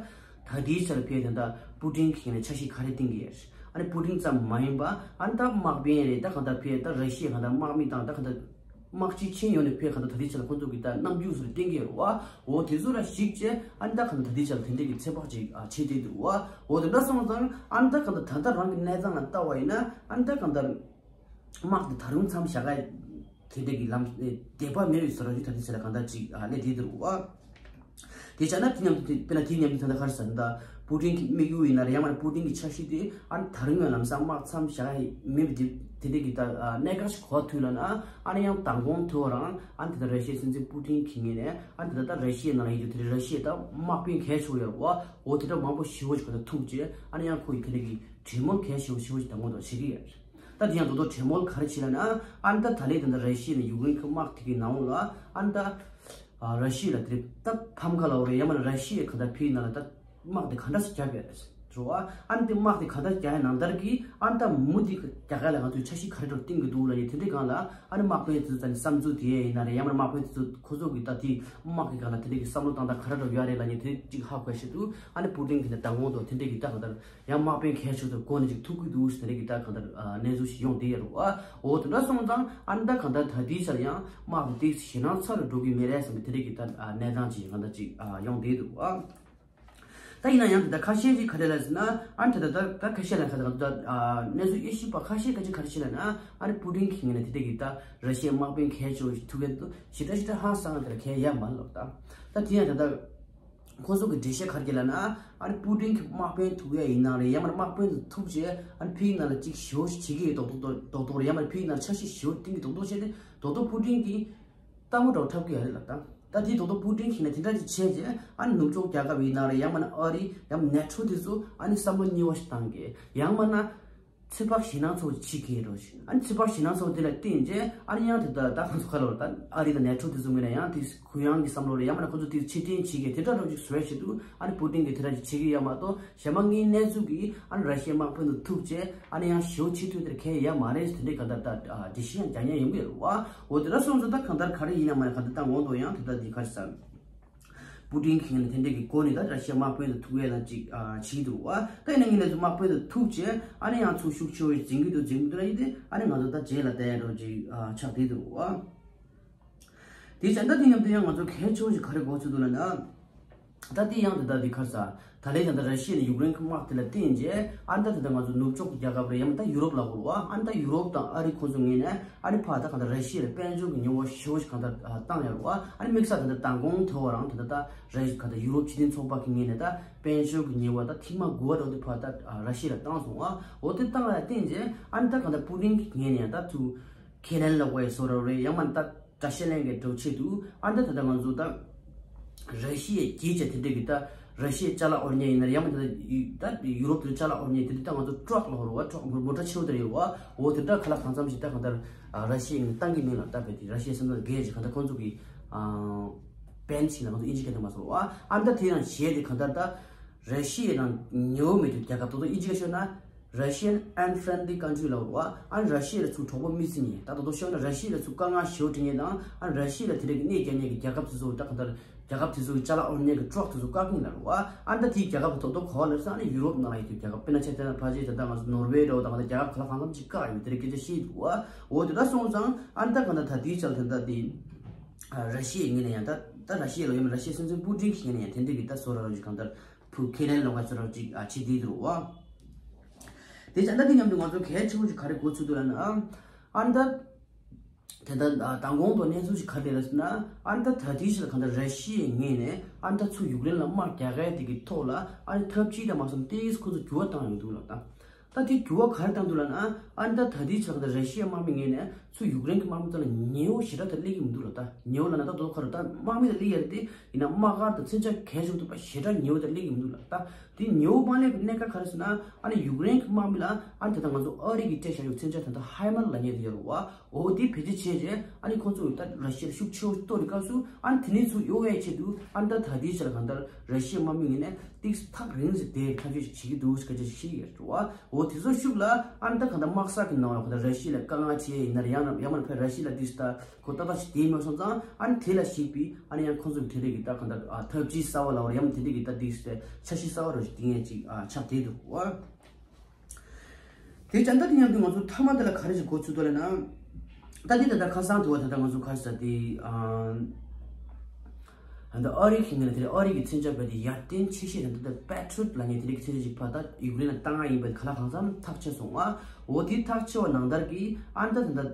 ད་དེའི་ཆར་ཕེ་དེ་ད་པུ་ཏིན་གྱི་ནས་འཆར་གཞི་ག་རེ་བཏིང་གི་ཡོད། ཨ་ནི་པུ་ཏིན་ཙམ་མ་ཡིན་པ་ཨ་ནི་ད་དམག་དཔོན་རེད། ད་གང་ལྟར་ཕེ་ད་ར་ཤི་ཡ་གང་ལྟར་དམག་མི་དང་ད་གང་ལྟར་དམག་སྤྱི་ཁྱོན་ཡོངས་ནས་ཕེ་གང་ལྟར་ད་དེའི་ཆར་ཁོང་ཚོ་གི་ད་རྣམ་འགྱུར་སོགས་བསྟན་གི་ཡོད་རེད་བ། འོ་དེ་ཚོ་ལ་གཞིགས་བྱས་ཨ་ནི་ད་གང་ལྟར་ད་ལྟའི་ཆར་དེ་འདྲས་ཀྱི་ཚོད་དཔག་ཅིག་ཨ་བྱེད་བསྡད་འདུག་བ། འོ་དེ་འདྲ་སོང་ཙང་ཨ་ནི་ད་གང་ལྟར་ད་ལྟ་རང་གི་གནས་སྟངས་ལ་ལྟ་བ་ཡིན་ན་ཨ་ནི་ད་གང་ལྟར་དམག་དེ་ད་རུང་མཚམས་བཞག་ག་དེ་འདྲས་ཀྱི་ལམ་བདེ་བ་མེད་པའི་བཟོ་འདྲ་ཞིག་ད་ལྟའི་ཆར་གང་ལྟར་ཅིག་ཨ་སླེབས་བསྡད་འདུག་བ། དེ་བྱས་ན་དེ་མཉམ་དུ་དེ་དཔེར་ན་དེ་མཉམ་དུ་ད་ལྟ་ག་རེ་ཟེར་ན་ད་པུ་ཏིན་གྱི་དམིགས་ཡུལ་ཡིན་ན་རེད། ཡང་མ་རེད་པུ་ཏིན་གྱི་འཆར་གཞི་དེ་ཨ་ནི་ད་རུང་ཡང་ལམ་སང་དམག་མཚམས་བཞག་ག་མེད་པའི་དེ་དེ་འདྲས་ཀྱི་ད་གནད་འགག་ཞིག་གོ་ཐུབ་ལབ་ན་ཨ་ནི་ཡང་མདང་དགོང་ཐོས་རང་ཨ་ནི་དེ་ལྟར་ར་ཤི་ཡའི་སྲིད་འཛིན་པུ་ཏིན་གྱི་ངོས་ནས་ཨ་ནི་དེ་ལྟར་ད་ར་ཤི་ཡའི་ནང་ལ་ཡོད་རྒྱུ་དེ་རེད། ར་ཤི་ཡའི་ད་དམག་དཔོན་གལ་ཆེ་བོ་ཡོད་རེད་བ། འོ་དེ་འདྲ་མང་པོ་ཞེ་པོ་ཞིག་ག་ད་ཐུག་རྗེས་ཨ་ནི་ཡང་ཁོ་ཡི་དེ་འདྲ་གི་གྲོས་མོལ་གལ་ཆེ་བོ་ཞེ་པོ་ཞིག་མདང་དགོང་དུ་བྱེད་ཀྱི་ཡོད་རེད། ད་དེ་ཡང་རྡོག་རྡོག་གྲོས་མོལ་ག་རེ་བྱེད་ལབ་ན་ཨ་ནི་ད་ད་ལན་དེ་འདྲ་ར་ཤི་ཡ་ནས་ཡུཀ་རེན་གྱི་དམག་དེ་གི་ནང་ལ་ཨ་ནི་ད་ར་ཤི་ཡ་ལ་དེ་རེད་ད་ཕམ་ཁ་ལ་འོ་རེད། ཡང་མ་ན་ར་ཤི་ཡའི་ག་ད་ཕི་ནང་ལ་ད་དམག་དེ་ག་འདྲ་སེ་རྒྱབ་ཡ་རེད་ཟེར་བ། ཨ་ནི་དེ་དམག་དེ་ག་འདྲ་རྒྱག་ཡ་ནང་ལྟར་གྱི་ཨ་ནི་ད་མུ་དེ་རྒྱ་གར་ལ་ང་ཚོས་འཆར་གཞི་ག་རེ་འདྲ་བཏིང་གི་འདུག་ལབ་ཡ་དེ་འདྲའི་སྒང་ལ་ཨ་ནི་དམག་དཔོན་དེ་ཚོ་ད་ནི་བསམ་ཚུལ་དེ་ཡིན་ན་རེད། ཡང་མ་ན་དམག་དཔོན་དེ་ཚོ་ཁོ་ཚོ་གི་ད་དེ་དམག་གི་སྒང་ལ་དེ་འདྲ་གི་བསམ་བློ་བཏང་སྟངས་ག་རེ་འདྲ་ཡོད་རེད་ལབ་ཡ་དེ་གཅིག་ཧ་གོ་ཤེས་འདུག་ཨ་ནི་པུ་ཏིན་གྱི་ད་མདང་དགོང་དུ་དེ་འདྲ་གི་ད་ག་ད། ཡང་དམག་དཔོན་གལ་ཆེ་ཚོ་སྒོ་ནས་ཅིག་ཐུག་གི་འདུག་ཟེར་གི་ད་གང་ལྟར་གནས་ཚུལ་ཞིག་ཡོང་བསྡད་ཡོད་རེད་བ། འོ་དེ་འདྲ་སོང་ཙང་ཨ་ནི་ད་གང་ལྟར་ད་ལྟའི་ཆར་ཡང་དམག་གི་ཏོག་ཙམ་ཞེད་སྣང་ཚ་རུ་འགྲོ་གི་མེད་རེད་བསམ་པའི་དེ་འདྲ་གི་ད་གནས་སྟངས་ཅིག་གང་ལྟར་ཅིག་ཡོང་བསྡད་འདུག་བ། ད་ཡིན་ན་ཡང་དེ་ད་ཁ་ཤས་ཅིག་ག་རེ་ལབ་ཟེར་ན་ཨ་ནི་དེ་ད་ད་ཁ་ཤས་ལ་ཁ་ད་གང་ལྟར་གནས་ཚུལ་དབྱེ་ཞིབ་པ་ཁ་ཤས་ཁ་ཅིག་ག་རེ་བྱས་ལབ་ན་ཨ་ནི་པུ་ཏིན་གྱི་ངོས་ནས་དེ་འདྲ་གི་ད་ར་ཤི་ཡའི་དམག་དཔོན་གལ་ཆེ་བོ་ཞིག་ཐུག་ཡ་འདུག་ཞེ་དྲག་ཞེ་དྲག་ཧང་སང་དེ་ལ་གལ་ཡ་མ་ལོག་ད། ད་དེ་ཡང་དེ་ད། ཁོ་ཚོ་གི་འགྲེལ་བཤད་ག་རེ་རྒྱག་ལབ་ན། ཨ་ནི་པུ་ཏིན་གྱི་དམག་དཔོན་ཐུག་ཡ་ཡིན་ན་རེད། ཡང་མིན་ན་དམག་དཔོན་དེ་ཐུག་རྗེས་ཨ་ནི་ཕིའི་ནང་ལ་ཅིག་ཞེ་པོ་ཞིག་བྱེད་ཀྱི་ཡོད་མདོག་མདོག་མདོག་མདོག་རེད། ཡང་མིན་ན་ཕིའི་ནང་ལ་འཆར་གཞི་ཞེ་པོ་བཏིང་གི་མདོག་མདོག་བྱས་ཏེ་མདོག་མདོག་པུ་ཏིན་གྱིས་ལྟད་མོ་འདྲ་བོ་འཁྲབ་ཀྱི་ཡོད་རེད་ལབ་ད། ད་དེའི་མདོག་མདོག་པུ་ཏིན་གྱིས་ནི་དེ་འདྲ་ཅིག་བྱས་རྗེས་ཨ་ནི་ནུབ་ཕྱོགས་རྒྱལ་ཁབ་ཡིན་ན་རེད། ཡང་མིན་ན་ཨ་རི་ཡང་མིན་ན་ནེ་ཊོ་དེ་ཚོ་ཨ་ནི་བསམ་བློ་གཉིས་པ་ཞིག་བཏང་གི་ཡང་མིན་ན། ཚོད་དཔག་ཞེད་སྣང་ཚ་བོ་ཅིག་བྱེད་ཀྱི་རེད། ཨ་ནི་ཚོད་དཔག་ཞེད་སྣང་ཚ་བོ་དེ་ལ་བརྟེན་རྗེས་ཨ་ནི་ཡང་དེ་ལྟར་ད་ཁོང་ཚོ་ག་ལ་བར་ད་ཨ་རི་དང་ནེ་ཊོ་དེ་ཚོ་ངོས་ནས་ཡང་དེ་གུ་ཡངས་ཀྱི་བསམ་བློ་རེད། ཡང་མིན་ན་ཁོང་ཚོ་དེ་ཕྱིར་འཐེན་བྱེད་ཀྱི་དེ་འདྲ་འདྲ་ཅིག་བཟོ་ཡ་ཆེད་དུ་ཨ་ནི་པུ་ཏིན་གྱིས་དེ་འདྲ་ཅིག་བྱེད་ཀྱི་ཡོད་མ་གཏོགས་གཞན་པ་དངོས་གནས་ཚུལ་གྱིས་ཨ་ནི་ར་ཤི་ཡའི་དམག་དཔོན་དུ་ཐུག་རྗེས་ཨ་ནི་ཡང་ཞེ་པོ་ཆེ་ཐུག་དེར་ཁེལ་ཡ་མ་རེད། དེ་འདྲའི་གང་ལྟར་ད་འགྲེལ་བཤད་ཡང་རྒྱག་མཁན་ཡོང་གི་རེད་བ། འོ་དེ་འདྲ་སོང་ཙང་ད་གང་ལྟར་ག་རེ་ཡིན་ན་མ་རེད། གང་ལྟར་ད་འོང་དུ་ཡང་དེ་ལྟར་འདི་ག་རེ་ཟེར། པུ་ཏིན་གྱིས་ནི་དེ་འདྲའི་གི་སྒོ་ནས་ད་ར་ཤི་ཡའི་དམག་དཔོན་དུ་ཐུག་ཡས་ལ་ཅིག་ཨ་བྱེད་འདུག་བ། ད་ཡིན་ན་ངས་ནས་ཚུར་དམག་དཔོན་དུ་ཐུག་བྱས་ཨ་ནི་ཡང་ཚུར་ཤུགས་ཆེ་བོ་འཛིང་གི་འདུག་འཛིང་གི་འདུག་ལ་ཡིན་ཏེ་ཨ་ནི་ང་ཚོ་ད་རྗེས་ལ་བལྟ་ཡས་འགྲོ་ཅིག་ཨ་ཆགས་བསྡད་འདུག་བ། དེ་བྱས་ད་དེ་མཉམ་དུ་ཡང་ང་ཚོ་གལ་ཆེ་བོ་ཞིག་ག་རེ་གོ་ཚུལ་འདུག་ལབ་ན། ད་དེ་ཡང་དེ་ད་དེ་ག་རེ་ཟེར། ད་ལན་ད་ལྟ་ར་ཤི་ཡ་ནས་ཡུཀ་རེན་གྱི་དམག་དེ་ལ་བརྟེན་རྗེས་ཨ་ནི་ད་དེ་ད་ང་ཚོ་ནུབ་ཕྱོགས་ཀྱི་རྒྱལ་ཁབ་རེད། ཡང་མིན་ད་ཡུ་རོབ་ལབ་དགོས་རེད་བ། ཨ་ནི་ད་ཡུ་རོབ་དང་ཨ་རི་ཁོང་ཚོ་ངོས་ནས་ཨ་ནི་ཕར་ད་གང་ལྟར་ར་ཤི་ཡ་ལ་དཔལ་འབྱོར་གྱི་ཉེས་པ་ཞེ་པོ་ཞིག་གང་ལྟར་བཏང་ཡོད་རེད་བ། ཨ་ནི་དམིགས་བསལ་ད་ལྟ་མདང་དགོང་ཐོས་པ་རང་ད་ལྟ་ད་ར་གང་ལྟར་ཡུ་རོབ་སྤྱི་མཐུན་ཚོགས་པ་གི་ངོས་ནས་ད་དཔལ་འབྱོར་གྱི་ཉེས་པ་ད་ཐེངས་མ་དགུ་པ་རང་དེ་ཕར་ད་ར་ཤི་ཡ་ལ་བཏང་སོང་བ། འོ་དེ་བཏང་ཡ་ལ་བརྟེན་རྗེས་ཨ་ནི་ད་གང་ལྟར་པུ་ཏིན་གྱི་ངོས་ནས་ཡང་ད་ཚུར་ཁས་ལེན་ལབ་དགོས་ཡ་བཟོ་འདྲ་རེད། ཡང་མིན་ད། བཀྲ་ཤིས་གླིང་གི་འགྲོ་ཆེད་དུ་ཨ་ད་ད་ལྟ་ང་ཚོ་ད་ར་ཤི་ཡའི་རྒྱལ་ཆེ་དེ་འདྲ་གི་ད་ར་ཤི་ཡའི་ཅ་ལག་དབོར་མཁན་ཡིན་ན་ཡང་མ་ད་ད་ཡུ་རོབ་དུ་ཅ་ལག་དབོར་མཁན་དེ་འདྲ་ད་ང་ཚོ་ཊྲག་ལ་ཧོར་བ་ཊྲག་མོ་ཊ་ཆེ་བོ་དེ་རེད་བ། འོ་དེ་འདྲ་ཁ་ལག་གང་འཚམ་ཞིག་ད་གང་ལྟར་ར་ཤི་ཡའི་ཏང་གི་མིང་ལ་ད་བས་དེ་ར་ཤི་ཡའི་སེམས་ནང་རྒྱལ་ཆེ་གང་ལྟར་ཁོང་ཚོ་གི་བན་ཞིག་ལ་ང་ཚོ་ཨིན་ཇི་སྐད་དུ་མ་སོང་བ། ཨ་ད་དེ་རང་བྱས་དེ་གང་ལྟར་ད་ར་ཤི་ཡའི་ནང་ཉེ་བོ་མེད་དུ་རྒྱལ་ཁབ་ད་དུ་ཨིན་ཇི་སྐད་ཤོད་ན། Russian unfriendly country ལབ་རེད་བ། ཨ་ནི་ར་ཤི་ཡ་ལ་ཚུར་གྲོགས་པོ་མི་བརྩི་མཁན། ད་ད་དུང་ཤོད་ན་ར་ཤི་ཡ་ལ་ཚུར་དཀའ་ངལ་ཞེ་པོ་འཕྲད་མཁན་དང་། ཨ་ནི་ར་ཤི་ཡ་ལ་དེ་འདྲ་གི་གནོད་སྐྱེལ་མཁན་གྱི་རྒྱལ་ཁབ་དེ་ཚོ་ད་ག་འདྲ་རྒྱལ་ཁབ་དེ་ཚོ་གི་ཅ་ལག་དབོར་མཁན་གྱི་ཊྲག་དེ་ཚོ་བཀག་གི་ཡིན་ལབ་རེད་བ། ཨ་ནི་ད་དེའི་རྒྱལ་ཁབ་དེ་ད་དུང་ག་པར་ལབ་ཟེར་ན་ཨ་ནི་ཡུ་རོབ་ནང་ལ་ཡོད་པའི་རྒྱལ་ཁབ། དཔེར་ན་ཆ་བཞག་ན་ཕལ་ཆེར་ད་ལྟ་ང་ཚོ་ནོར་ཝེ་འདྲ་བོ་ད་ག་འདྲ་རྒྱལ་ཁབ་ག་ལ་གང་འཚམ་ཅིག་བཀག་ཡོད་དེ་འདྲ་སྐད་ཆ་བཤད་འདུག་བ། འོ་དེ་འདྲ་སོང་ཙང་ཨ་ནི་ད་ག་འདྲ་ད་དེའི་ཆ་ལ་དེ་འདྲ་དེ་ར་ཤི་ཡའི་ངོས་ནས་ཡང་ད་ད་ར་ཤི་ཡ་ལ་ཡོད་མེད་ར་ཤི་ཡའི་སྲིད་འཛིན་པུ་ཏིན་གྱི་ངོས་ནས་ཡང་དེ་འདྲ་གི་ད་བཟོ་ར་རོགས་ཅིག་གང་ལྟར་ཕུ་ཁས་ལེན་ལོག་ག་བཟོ་ར་རོགས་ཅིག་ཨ་བྱེད་དེ་འདུག་བ། དེ་ཙང་ད་དེ་མཉམ་དུ་ང་ཚོ་གལ་ཆེ་བོ་ཞིག་ག་རེ་གོ་ཚུལ་འདུག་ལབ་ན། ཨ་ནི་ད་དེ་ད་མདང་དགོང་དུ་གནས་ཚུལ་ཞིག་ག་རེ་རེད་ཟེར་ན། ཨ་ནི་ད་ད་ལྟའི་ཆར་གང་ལྟར་ར་ཤི་ཡའི་ངོས་ནས་ཨ་ནི་ད་ཚུར་ཡུཀ་རེན་ལ་དམག་རྒྱག་གི་དེ་གི་ཐོག་ལ་ཨ་ནི་ཐབས་ཇུས་དང་མ་སོང་ཏོག་ཙམ་ཁོ་ཚོ་འགྱུར་བ་བཏང་ཡོང་འདུག་ལབ་ད། ད་དེ་འགྱུར་བ་ག་རེ་བཏང་འདུག་ལབ་ན། ཨ་ནི་ད་ད་ལྟའི་ཆར་གང་ལྟར་ར་ཤི་ཡའི་དམག་མི་ངོས་ནས་ཚུར་ཡུཀ་རེན་གྱི་དམག་མི་ཚོ་ལ་ཉེ་བོ་ཞེ་དྲག་ད་སླེབས་ཀྱི་མི་འདུག་ལབ་ད། ཉེ་བོ་ལབ་ན་ད་དོ་ཁ་རུ་ད་དམག་མི་ད་སླེབས་ཡ་རེད་དེ། ཡིན་ན་དམག་སྒར་དང་མཚོན་ཆ་གལ་ཆེན་པོ་འདུག་པ་ཞེ་དྲག་ཉེ་བོ་ད་སླེབས་ཀྱི་མི་འདུག་ལབ་ད། དེ་ཉེ་བོ་མ་སླེབས་པའི་གནད་འགག་ག་རེ་ཟེར་ན། ཨ་ནི་ཡུཀ་རེན་གྱི་དམག་མི་ལ་ཨ་ནི་ད་ལྟ་ང་ཚོ་ཨ་རི་གིས་སྤྲད་བཞག་ཡོད་མཚོན་ཆ་ད་ལྟ་ཧའི་མར་ལབ་མཁན་དེ་ཡོད་རེད་བ། འོ་དེ་བེད་སྤྱོད་བྱས་རྗེས་ཨ་ནི་ཁོང་ཚོ་ད་ར་ཤི་ཡ་ལ་ཤུགས་ཆེ་བོ་གཏོར་བའི་སྐབས་སུ་ཨ་ནི་དེ་ནས་ཚུར་གཡོལ་བའི་ཆེད་དུ་ཨ་ནི་ད་ད་ལྟའི་ཆར་གང་ལྟར་ར་ཤི་ཡའི་དམག་མི་ངོས་ནས་ཏོག་ཙམ་ཐག་རིང་ཙམ་བསྡད་ཐག་གཅོད་ཅིག་བྱེད་ཀྱི་འདུག་སྐད་ཆ་ཞིག་བཤད་ཀྱི་ཡོད་རེད་བ། འོ་དེ་ཚོ་ཤུགས་ལ་ཨ་ནི་ད་གང་ལྟར་དམག་ས་གི་ནང་ལ་གང་ལྟར་ར་ཤི་ཡ་ལ་དཀའ་ངལ་ཆེ་ཡིན་ན་རེད། ཡང་ན་ཡང་མ་ཕར་ར་ཤི་ཡ་ལ་ཏོག་ཙམ་ད་ཁོ་ཏག་ཏག་ཅིག་བསྡད་མ་སོང་ཙང་ཨ་ནི་དེ་ལ་གཞིགས་པའི་ཨ་ནི་ཡང་ཁོང་ཚོ་གི་དེ་འདྲ་གི་ད་གང་ལྟར་ཨ་ཐབས་ཇུས་གསར་བ་ལབ་རེད། ཡང་མ་དེ་འདྲ་གི་ད་ཏོག་ཙམ་འཆར་གཞི་གསར་བ་རོ་ཞིག་བཏིང་ཡས་ཅིག་ཨ་ཆགས་བསྡད་འདུག་བ། དེ་ཙང་ད་དེ་མཉམ་དུ་ང་ཚོ་མཐའ་མ་དེ་ལ་ག་རེ་ཞིག་གོ་ཚུལ་འདུག་ལབ་ན། ད་དེ་ད་ལྟ་ཁ་སང་དུ་བ་ད་ལྟ་ང་ཚོ་ག་རེ་ཟེར་དེ་ཨ་ད་ཨ་རི་གི་ངོས་ནས་དེ་ཨ་རི་གི་མཚོན་ཆ་བས་དེ་ཡར་ཐོན་ཆེ་ཤོས་ད་ལྟ་པེ་ཊྲི་ཡོཊ་ལབ་མཁན་དེ་རིགས་ཀྱི་མཚོན་ཆ་ཞིག་ཕར་ད་ཡུཀ་རེན་ལ་བཏང་ཡ་ཡིན་པ་ག་ལ་གང་འཚམ་ཐག་ཆོད་སོང་བ། འོ་དེ་ཐག་ཆོད་པ་ནང་ལྟར་གྱི་ཨ་ནི་ད་ད་ལྟ་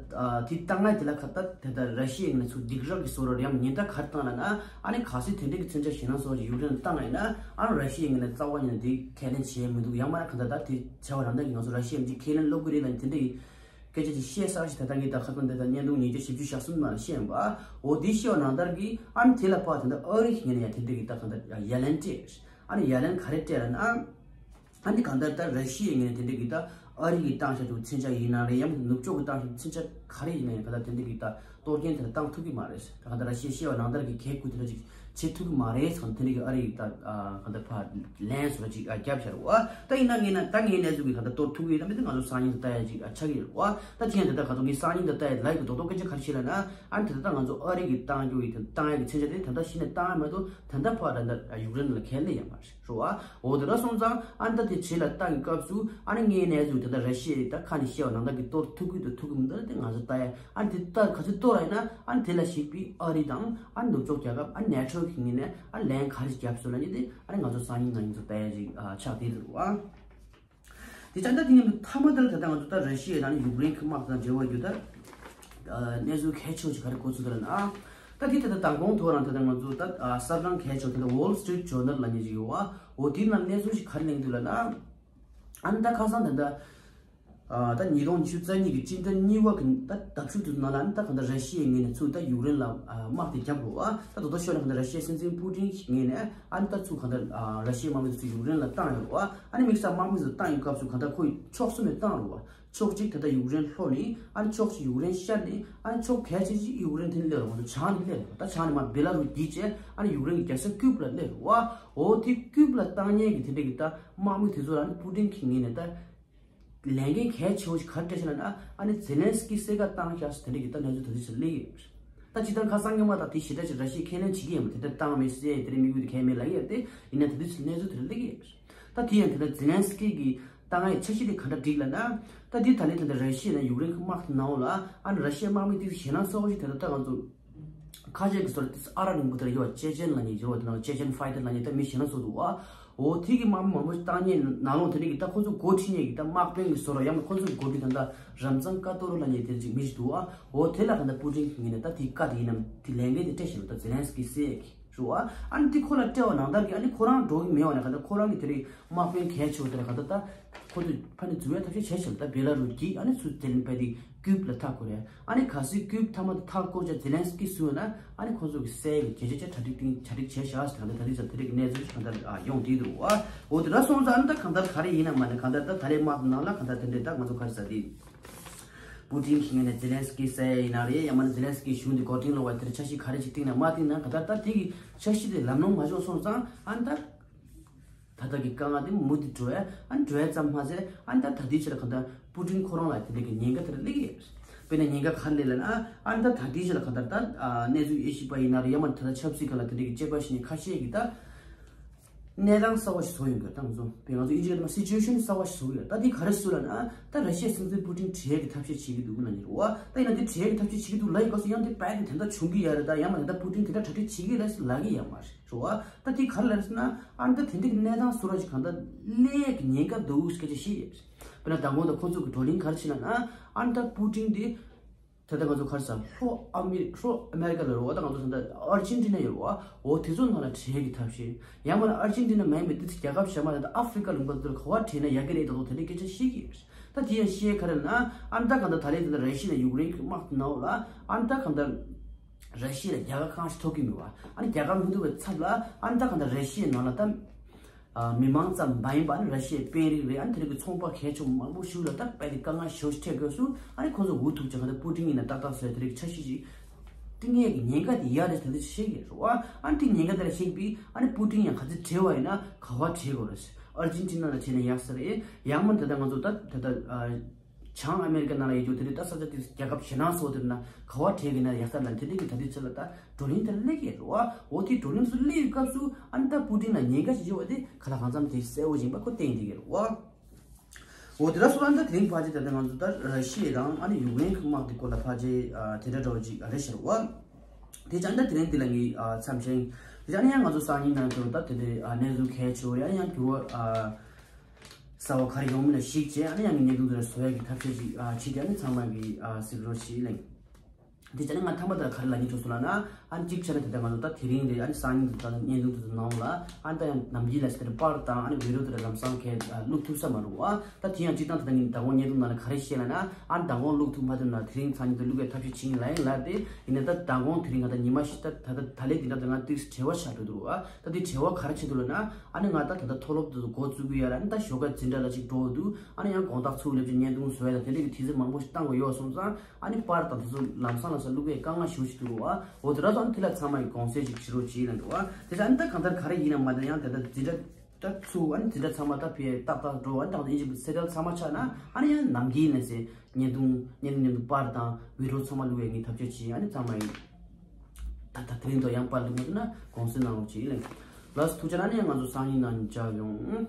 དེ་བཏང་ཡ་དེ་ལ་ཁ་ད་ད་ལྟ་ར་ཤི་ཡའི་ངོས་ནས་ཚུར་སྡིགས་ར་གི་བཟོ་འདྲ་ཡང་ཉེན་བརྡ་ག་རེ་བཏང་ལབ་ན། ཨ་ནི་གལ་སྲིད་དེ་འདྲ་གི་མཚོན་ཆ་ཞེད་སྣང་བཟོ་བ་ཞིག་ཡུཀ་རེན་ལ་བཏང་ཡིན་ན་ཨ་ནི་ར་ཤི་ཡའི་ངོས་ནས་རྩ་བ་ཉིད་ནས་དེ་ཁས་ལེན་བྱེད་མི་འདུག་ཡང་མིན་ན་གང་ལྟར་ད་དེ་བྱ་བ་རང་བདག་གིས་ང་ཚོ་ར་ཤི་ཡ་མི་ཁས་ལེན་སློབ་གི་རེད་ལབ་ནས་དེ་འདྲ་གི་སྐད་ཆ་ཅིག་བཤད་ཚར་ཞིག་ད་ལྟ་ངས་ད་ཁ་སང་འདི་ད་བརྙན་ཐུང་ཉིས་བརྒྱ་བཞི་བཅུ་ཞེ་གསུམ་ནང་བཤད་པ། འོ་དེ་བཤད་པ་ནང་ལྟར་གྱི་ཨ་ནི་དེ་ལ་ཕར་ད་ལྟ་ཨ་རི་གི་ངོས་ནས་ཡང་དེ་འདྲ་གི་ད་གང་ལྟར་ཡ་ལན་སྤྲད། ཨ་ནི་ཡ་ལན་ག་རེ་སྤྲད་ལབ་ན། ཨ་ནི་གང་ལྟར་ད་ར་ཤི་ཡའི་ངོས་ནས་དེ་འདྲ་གི་ད་ཨ་རི་གིས་བཏང་བཞག་རྒྱུ་མཚོན་ཆ་ཡིན་ན་རེད། ཡང་ནུབ་ཕྱོགས་ཀྱིས་བཏང་བཞག་རྒྱུ་མཚོན་ཆ་ག་རེ་ཡིན་ན་ཡང་གང་ལྟར་དེ་འདྲ་གི་ད་གཏོར་སྐྱོན་དེ་འདྲ་བཏང་ཐུབ་ཀྱི་མ་རེད། ད་གང་ལྟར་ར་ཤི་ཡས་བཤད་པ་ནང་ལྟར་གྱི་གལ་ཁུར་དེ་འདྲ་ཅིག་བྱེད་ཐུབ་ཀྱི་མ་རེད་ཟེར་དེ་འདྲ་གི་ཨ་རི་གི་ད་གང་ལྟར་ཕར་ལན་བཟོ་འདྲ་ཅིག་བརྒྱབ་བཞག་རེད་བ། ད་ཡིན་ན་ངས་ན་ད་ངའི་གནས་ཚུལ་གྱི་གང་ལྟར་གཏོར་ཐུབ་ཀྱི་ཡོད་ན་མི་འདུག་ང་ཚོ་སང་ཉིན་དུ་ལྟ་ཡ་ཅིག་ཆགས་ཀྱི་རེད་བ། ད་དེ་ཡང་དེ་ལྟར་གང་ལྟར་ངས་སང་ཉིན་དུ་ལྟ་ཡ་ལབ་ཀྱི་རྡོག་རྡོག་སྐད་ཆ་ག་རེ་བཤད་ལབ་ན། ཨ་ནི་དེ་ལྟར་ང་ཚོ་ཨ་རི་གིས་བཏང་རྒྱུ་ཡི་དེ་བཏང་ཡ་གི་མཚོན་ཆ་དེ་ད་ལྟ་གཞི་ནས་བཏང་ཡ་མ་གཏོགས་ད་ལྟ་ཕར་ད་ལྟ་ཡུཀ་རེན་ལ་ཁས་ལེན་ཡ་མ་རེད། རེད་བ། འོ་དེ་འདྲ་སོང་ཙང་ཨ་ནི་ད་དེ་བྱེད་ལ་བཏང་གི་སྐབས་སུ་ཨ་ནི་ངའི་གནས་ཚུལ་ད་ལྟ་ར་ཤི་ཡས་ད་ཁ་ནས་བཤད་པ་ནང་ལྟར་གྱི་གཏོར་ཐུབ་ཀྱི་འདུག་ཐུབ་ཀྱི་མི་འདུག་ན་དེ་ང་ཚོ་ལྟ་ཡ། ཨ་ནི་དེ་ལྟར་ག་ཚོད་གཏོར་ར་ཡིན་ན་ཨ་ནི་དེ་ལ་གཞིགས་པའི་ཨ་རི་དང་ཨ་ནི་ནུབ་ཕྱོགས་རྒྱལ་ཁབ་ཨ་ནི་ནེ་ཊོ་གི་ངོས་ནས་ཨ་ནི་ལན་ག་རེ་བརྒྱབ་སོང་ལབ་མཁན་དེ་ཨ་ནི་ང་ཚོ་སང་ཉིན་ང་ཚོ་ལྟ་ཡ་ཅིག་ཨ་ཆགས་བསྡད་འདུག་ཨ། དེ་ཙང་ད་དེ་མཉམ་དུ་མཐའ་མ་དེར་ད་ལྟ་ང་ཚོ་ད་ར་ཤི་ཡ་དང་ཡུཀ་རེན་གྱི་དམག་དང་འབྲེལ་བ་ཡོད་ད། ཨ་གནས་ཚུལ་གལ་ཆེ་བ་ཞིག་ག་རེ་གོ་ཚུལ་འདུག་ལབ་ན། ད་དེ་ད་ལྟ་མདང་དགོང་ཐོག་རང་ད་ལྟ་ང་ཚོ་ད་ཨ་གསར་ཁང་གལ་ཆེ་བ་ད་ལྟ་Wall Street Journal་ལབ་མཁན་ཞིག་ཡོད་བ། འོ་དེའི་ནང་གནས་ཚུལ་ཞིག་ག་རེ་གླེང་འདུག་ལབ་ན། ཨ་ནི་ད་ཁ་སང་ད་ལྟ་ཨ་ད་ཉིས་སྟོང་ཉི་ཤུ་རྩ་གཉིས་ཀྱི་སྤྱི་ཟླ་གཉིས་པ་གི་ད་ཟླ་མཇུག་དེ་ནང་ལ་ཨ་ནི་ད་གང་ལྟར་ར་ཤི་ཡའི་ངོས་ནས་ཚུར་ད་ཡུཀ་རེན་ལ་ཨ་དམག་དེ་བརྒྱབ་རེད་བ། ད་དོ་དོ་ཤོར་ན་གང་ལྟར་ར་ཤི་ཡའི་སྲིད་འཛིན་པུ་ཏིན་གྱི་ངོས་ནས་ཨ་ནི་ད་ཚུར་གང་ལྟར་ཨ་ར་ཤི་ཡའི་དམག་མི་དེ་ཚུར་ཡུཀ་རེན་ལ་བཏང་ཡོད་རེད་བ། ཨ་ནི་དམིགས་བསལ་དམག་མི་ཚོ་བཏང་ཡོད་སྐབས་སུ་གང་ལྟར་ཁོས་ཕྱོགས་གསུམ་ནས་བཏང་རེད་བ། ཕྱོགས་གཅིག་ད་ལྟ་ཡུཀ་རེན་ལྷོ་ནས་ཨ་ནི་ཕྱོགས་གཅིག་ཡུཀ་རེན་ཤར་ནས་ཨ་ནི་ཕྱོགས་གལ་ཆེ་ཤོས་ཡུཀ་རེན་དེ་ནས་སླེབས་རེད་བ། ང་ཚོ་བྱང་ནས་སླེབས་རེད་བ། ད་བྱང་ནས་མར་བེ་ལ་རུ་བརྒྱུད་བྱས་ཨ་ནི་ཡུཀ་རེན་གྱི་རྒྱལ་ས་ཀིབ་ལ་སླེབས་རེད་བ། འོ་དེ་ཀིབ་ལ་བཏང་མཁན་གྱི་དེ་འདྲ་གི་ད་དམག་མི་དེ་ཚོ་ལ་ཨ་ནི་པུ་ཏིན་གྱི་ངོས་ནས་ད་ལས་འགན་གལ་ཆེ་བོ་ཞིག་ག་རེ་སྤྲད་ཤག་ལབ་ན། ཨ་ནི་ཛེ་ལན་སི་ཀི་བསད་ག་བཏང་ཤག་ཟེར་དེ་འདྲ་གི་ད་གནས་ཚུལ་ད་དུས་ཚོད་སླེབས་ཡོད་རེད། ད་སྤྱིར་བཏང་ཁ་སང་སྔོན་མ་ད་དེ་ཞེ་དྲག་ཅིག་ར་ཤི་ཡས་ཁས་ལེན་བྱེད་ཀྱི་ཡོད་མ་རེད། དེ་འདྲ་བཏང་མེད་ཟེར་དེ་འདྲ་དམིགས་ཡུལ་དེ་གང་ཡང་མེད་ལབ་ཀྱི་ཡོད་རེད་དེ། ཡིན་ན་ད་དུས་ཚོད་གནས་ཚུལ་དེ་འདྲ་སླེབས་ཀྱི་ཡོད་རེད། ད་དེ་ཡང་དེ་ལྟར་ཛེ་ལན་སི་ཀི་གི་བཏང་ཡའི་འཆར་གཞི་དེ་ག་འདྲ་བསྒྲིགས་ལབ་ན། ད་དེ་ད་ལན་དེ་འདྲ་ར་ཤི་ཡ་ནས་ཡུཀ་རེན་གྱི་དམག་དེ་ནང་ལ་ཨ་ནི་ར་ཤི་ཡའི་དམག་མི་དེ་ཞེད་སྣང་ཚ་བོ་ཞིག་དེ་འདྲ་ད་ང་ཚོ་ཁ་ཤས་ཀྱི་སོར་ཏིས་ཨ་ར་རིང་པོ་དེར་ཡོད་ཅེ་ཅན་ལབ་མཁན་ཡོད་པ་དེ་ནང་ཅེ་ཅན་ཕའི་ཊར་ལབ་མཁན་ད་མི་ཞེད་སྣང་ཚ་བོ་འདུག་བ། འོ་དེ་གི་དམག་མི་མང་པོ་ཞིག་བཏང་མཁན་ནང་ལོགས་དེ་འདྲ་གི་ད་ཁོ་ཚོ་འགོ་ཁྲིད་མཁན་གྱི་ད་དམག་དཔོན་གྱི་སོ་ར་ཡང་ན་ཁོ་ཚོ་འགོ་ཁྲིད་ད་ད་རམ་ཛན་ཀ་ཏོ་རུ་ལབ་མཁན་དེ་འདྲ་ཅིག་མི་ཞིག་འདུག་བ། འོ་དེ་ལ་ག་ད་པུ་ཏིན་གྱི་ངོས་ནས་ད་དེ་བཀའ་དེ་ཡིན་ནམ་དེ་ལས་འགན་དེ་སྤྲད་བཞག་ད་ཛེ་ལན་སི་ཀི་བསད་ཀྱི་རེད་བ། ཨ་ནི་དེ་ཁོ་ལ་སྤྲད་པ་ནང་ལྟར་གྱི་ཨ་ནི་ཁོ་རང་འགྲོ་གི་མེད་པ་ནས་ག་ད་ཁོ་རང་གི་དེ་རིང་དམག་དཔོན་གལ་ཆེ་བ་དེ་ལ་ག་ད་ད་ཁོ་ཚོས་ཕ་ནས་འཛུལ་བའི་ཐབས་ཤེས་བྱས་བཞག་ད་བེ་ལ་རུ་གྱིས་ཨ་ནི་ཚུར་དེ་རིང་ཕ་དེ་ ཀིབ་ལ་མཐའ་བསྐོར་རེད། ཨ་ནི་གལ་སྲིད་ཀིབ་མཐའ་མ་དེ་མཐའ་བསྐོར་བྱས་ཛེ་ལན་སི་ཀི་སུ་ཡོད་ན་ཨ་ནི་ཁོང་ཚོ་གི་སའི་གི་རྒྱལ་ཇ་ཆ་གྲ་སྒྲིག་གཏིང་གྲ་སྒྲིག་བྱས་བཞག་ཟེར་གང་ལྟར་ད་ལྟའི་ཆ་དེ་རིགས་གནས་ཚུལ་གང་ལྟར་ཨ་ཡོང་བསྡད་འདུག་བ། འོ་དེ་འདྲ་སོང་ཙང་ཨ་ནི་ད་གང་ལྟར་ག་རེ་ཡིན་ན་མ་ནི་གང་ལྟར་ད་ད་རེས་དམག་ནང་ལ་གང་ལྟར་དེ་འདྲས་ད་ང་ཚོ་ག་རེ་ཟ་དེ། པུ་ཏིན་གྱི་ངོས་ནས་ཛེ་ལན་སི་ཀི་སའི་ཡིན་ན་རེད། ཡང་མ་ནི་ཛེ་ལན་སི་ཀི་གཞུང་དེ་མགོ་རྟིང་སློག་པ་དེར་འཆར་གཞི་ག་རེ་ཅིག་བཏིང་ན་མ་བཏིང་ན་གང་ལྟར་ད་དེ་གི་འཆར་གཞི་དེ་ལམ་ལྷོང་མ་འཇོག་སོང་ཙང་ཨ་ནི་ད། ད་ལྟ་གི་དཀའ་ངལ་དེ་མུ་མཐུད་འགྲོ་ཡ་ཨ་ནི་འགྲོ་ཡ་ཙམ་མ་ཟད་ཨ་ནི་ད་ད་ལྟའི་ཆར་གང་ལྟར་པུ་ཏིན་ཁོ་རང་ལ་དེ་འདྲ་གི་ཉེན་ཁ་དེ་འདྲ་སླེབས་ཀྱི་ཡོད། དཔེར་ན་ཉེན་ཁ་ག་རེ་སླེབས་ལབ་ན་ཨ་ནི་ད་ད་ལྟའི་ཆར་གང་ལྟར་ད་གནས་ཚུལ་དབྱེ་ཞིབ་པ་ཡིན་ན་རེད། ཡང་མ་ད་ལྟ་ཆབ་སྲིད་སྒང་ལ་དེ་འདྲ་གི་དཔྱད་པ་བྱེད་མཁན་ཁ་ཤས་ཀྱིས་ད་གནས་སྟངས་གསར་བ་ཞིག་བཟོ་ཡོང་གི་ད་ང་ཚོ་དཔེར་ང་ཚོ་ཨིན་ཇི་སྐད་དུ་སི་ཅུ་ཨེ་ཤན་གསར་བ་ཞིག་བཟོ་གི་ཡོད། ད་དེ་ག་རེ་བཟོ་ལབ་ན་ད་ར་ཤི་ཡའི་སྲིད་འཛིན་པུ་ཏིན་བྲལ་གི་ཐབས་ཤེས་བྱེད་ཀྱི་འདུག་ལབ་ནི་རེད་བ། ད་ཡིན་ན་དེ་བྲལ་གི་ཐབས་ཤེས་བྱེད་ཀྱི་འདུག་ལབ་ཡིན་སྐབས་སུ་ཡང་དེ་རྦད་དེ་དེ་འདྲ་བྱུང་གི་ཡོད་རེད། ད་ཡང་མ་ད་ལྟ་པུ་ཏིན་དེ་འདྲ་གྲ་སྒྲིག་བྱེད་ཀྱི་རེད་ལབ་ཀྱི་ཡོད་མ་རེད། རེད་བ། ད་དེ་ག་རེ་ལབ་ཟེར་ན་ཨ་ནི་ད་དེ་འདྲའི་གནས་སྟངས་བཟོ་འདྲ་ཞིག་གང་ལྟར་སླེབས་ཀྱི་ཉེན་ཁ་འདུག་སྐད་ཆ་བཤད་ཡོད། དཔེར་ན་མདང་དགོང་དང་ཁོང་ཚོ་གི་བགྲོ་གླེང་ག་རེ་བྱས་ན་ན་ཨ་ནི་ད་པུ་ཏིན་དེ་ད་ལྟ་ང་ཚོ་ག་རེ་ཟེར་ལྷོ་ཨ་མི་ལྷོ་ཨ་མེ་རི་ཀ་ལ་རེད་བ། ད་ང་ཚོ་ད་ལྟ་ཨར་ཇེན་ཏི་ན་ཡོད་རེད་བ། འོ་དེ་ཚོ་ནང་ལ་བྲལ་གི་ཐབས་ཤེས་ཡང་མིན་ན་ཨར་ཇེན་ཏི་ན་མ་ཡིན་པའི་དེ་ཚོ་རྒྱལ་ཁབ་གཞན་མ་ད་ལྟ་ཨ་ཧྥི་རི་ཀ་ལུང་པ་དེ་ཚོ་ལ་ག་བ་བྲལ་ན་ཡག་གི་རེད་ད་དོ་དེ་འདྲའི་སྐད་ཆ་བཤད་ཀྱི་ཡོད། ད་དེ་ཡང་བཤད་ག་རེ་ན་ཨ་ནི་ད་གང་ལྟར་ད་ལན་ད་ལྟ་ར་ཤི་ཡ་ཡུཀ་རེན་གི་དམག་དེ་ནང་ལ་ཨ་ནི་ད་གང་ལྟར། ར་ཤི་ཡ་ལ་རྒྱལ་ཁ་གང་ཞིག་ཐོབ་ཀྱི་མེད་པ། ཨ་ནི་རྒྱལ་ཁ་མི་ཐོབ་པའི་ཚབ་ལ་ཨ་ནི་ད་གང་ལྟར་ར་ཤི་ཡའི་ནང་ལ་ད་ཨ་མི་མང་ཙམ་མ་ཡིན་པ་ཨ་ནི་ར་ཤི་ཡའི་དཔོན་རིགས་རེད། ཨ་ནི་དེ་རིགས་ཀྱི་ཚོང་པ་གལ་ཆེན་པོ་མང་པོ་ཞིག་ལ་ད་རྦད་དེ་དཀའ་ངལ་ཞེ་པོ་ཅིག་འཕྲད་དགོས་སུ་ཨ་ནི་ཁོང་ཚོ་འུ་ཐུག་ཅིག་གང་ལྟར་པུ་ཏིན་ཡིན་ན་ཏག་ཏག་བཟོས་དེ་རིགས་འཆར་གཞི་ཅིག་བཏིང་ཡས་ཀྱི་ཉེན་ཁ་དེ་ཡོད་རེད། ད་ལྟ་ཤེས་ཀྱི་རེད་བ། ཨ་ནི་དེ་ཉེན་ཁ་དེ་ལ་ཤེས་པས་ཨ་ནི་པུ་ཏིན་ཡང་ག་ཚོད་བྲེལ་བ་ཡིན་ན་ག་བ་བྲེལ་དགོས་རེད། ཨར་ཇེན་ཏི་ན་ལ་བྲེལ་ན་ཡག་ས་རེད། ཡང་མིན་ད་ལྟ་ང་ཚོ་ད་ད་ལྟ་ཨ། བྱང་ཨ་མེ་རི་ཀ་ནང་ལ་ཡོད་རྒྱུ་དེ་འདྲའི་ད་ས་ཆ་དེ་རྒྱལ་ཁབ་གཞན་ནང་སོགས་དེར་ན་ག་བ་བྲལ་གི་ན་ཡག་ས་ལ་དེ་འདྲའི་གི་ད་དུས་ཚོད་ལ་ད་བགྲོ་གླེང་དེ་སླེབས་ཀྱི་རེད་བ། འོ་དེ་བགྲོ་གླེང་དུ་སླེབས་ཡོད་སྐབས་སུ་ཨ་ནི་ད་པུ་ཏིན་ལ་ཉེན་ཁ་ཞིག་ཡོད་པ་དེ་ག་ལ་གང་འཚམ་དེ་གསལ་བོ་ཡིན་པ་ཁོ་བསྟན་བསྡད་ཀྱི་རེད་བ། འོ་དེ་འདྲ་སོང་ཙང་ད་དེ་རིང་ཕལ་ཆེར་ད་ལྟ་ང་ཚོ་ད་ར་ཤི་ཡ་དང་ཨ་ནི་ཡུཀ་རེན་གི་དམག་དེ་སྐོར་ལ་ཕལ་ཆེར་དེ་འདྲ་འདྲ་བོ་ཅིག་རེད་ཤག་བ། དེ་ཙང་ད་དེ་རིང་འདི་ལ་ངས་མཚམས་བཞག་ཡིན། དེ་ཙང་ནི་ཡང་ང་ཚོ་སང་ཉིན་ནང་དུ་ད་དེ་འདྲའི་གནས་ཚུལ་གལ་ཆེ་བོ་ཡང་ཡང་འགྱུར་བ། གསར་བ་ག་རེ་ཡོང་མིན་ལ་གཞིགས་བྱས་ཨ་ནི་ཡང་ངས་བརྙན་ཐུང་དེ་ལ་བཟོ་ཡག་གི་ཐབས་ཤེས་ཅིག་ཨ་བྱེད་དེ་ཨ་ནི་ཚང་མ་གི་ཨ་གཟིགས་རོགས་བྱེད་ལེ། དེ་བྱས་ནས་ང་ཐ་མ་དེ་ལ་ག་རེ་ལབ་སྙིང་བྲོ་སོང་ལབ་ན་ཨ་ནི་གཅིག་བྱས་ན་དེ་ལྟར་ང་ཚོ་ད་དེ་རིང་རེད་ཨ་ནི་སང་ཉིན་དེ་ལྟར་བརྙན་ཐུང་དེ་ཚོ་ནང་ལ་ཨ་ནི་ད་ཡང་ནམ་རྒྱུན་ལ་ཟེར་པར་དང་ཨ་ནི་བི་ཌིའོ་དེ་ལ་ལམ་སང་གས་བླུག་ཐུབ་ས་མ་རེད་བ། ད་དེ་ཡང་སྤྱིར་བཏང་དེ་ལྟར་ངས་མདང་དགོང་བརྙན་ཐུང་ནང་ལ་ག་རེ་བཤད་ལབ་ན་ཨ་ནི་མདང་དགོང་བླུག་ཐུབ་མ་ཐུབ་ན་དེ་རིང་སང་ཉིན་དེ་བླུག་ཡག་ཐབས་ཤེས་བྱེད་ཀྱི་ཡིན་ལབ་ཡིན་ལབ་དེ་ཡིན་ན་ད་མདང་དགོང་དེ་རིང་ང་ད་ཉི་མ་ཤི་ད་ད་ད་ད་ལས་དེ་འདྲ་དེ་ང་ཏོག་ཙམ་བྲེལ་བ་ཆགས་འགྲོ་འདུག་བ། ད་དེ་བྲེལ་བ་ག་རེ་བྱེད་འདུག་ལབ་ན། ཨ་ནི་ང་ད་ད་ལྟ་མཐོ་སློབ་དེ་ཚོ་འགོ་བཙུགས་ཀྱི་ཡོད་ར། ཨ་ནི་ད་ཞོགས་ཀ་འཛིན་གྲྭ་ལ་ཅིག་འགྲོ་འདུག་ཨ་ནི་ཡང་དགོང་དག་ཚུར་སླེབས་ཀྱི་བརྙན་ཐུང་བཟོ་ཡ་དང་དེ་འདྲ་གི་དུས་ཚོད་མང་པོ་ཞིག་བཏང་དགོས་ཡོད་སོང་ཙང་ཨ་ནི་པར་དང་དེ་ཚོ་ལམ་སང་ལམ་སང་བླུག་པའི་དཀའ་ངལ་ཞེ་པོ་ཞིག་འདུག་བ། འོ་དེ་འདྲ་སོང་ཨ་ནི་དེ་ལ་ཚང་མ་གི་དགོངས་སེལ་ཅིག་བྱེད་རོགས་གྱིས་ལབ་འདུག་བ། དེ་ཚོ་ཨ་ནི་ད་གང་ལྟར་ག་རེ་ཡིན་ན་མ་ད་ཡང་དེ་ད་འཛིན་གྲྭ་ད་ཚུར་ཨ་ནི་འཛིན་གྲྭ་ཚང་མ་ད་ཕེ་ཏག་ཏག་འགྲོ་ཨ་ནི་ད་ཨིན་ཇི་སེ་ཊལ་ཚང་མ་ཆགས་ན་ཨ་ནི་ཡང་ནམ་རྒྱུན་ནས་སེ་བརྙན་ཐུང་བརྙན་ཐུང་བརྙན་ཐུང་པར་དང་བི་ཌིའོ་ཚང་མ་བླུག་ཡ་ངས་ཐབས་ཤེས་བྱེད་ཨ་ནི་ཚང་མ་ཡིན། ད་ད་དེ་རིང་དུ་ཡང་པར་བླུག་མ་ཐུབ་ན་དགོངས་སེལ་གནང་རོགས་གྱིས་ལབ། ལགས་སོ་ཐུགས་རྗེ་གནང་། ཨ་ནི་ཡང་ང་ཚོ་སང་ཉིན་ནང་མཇལ་ཡོང་།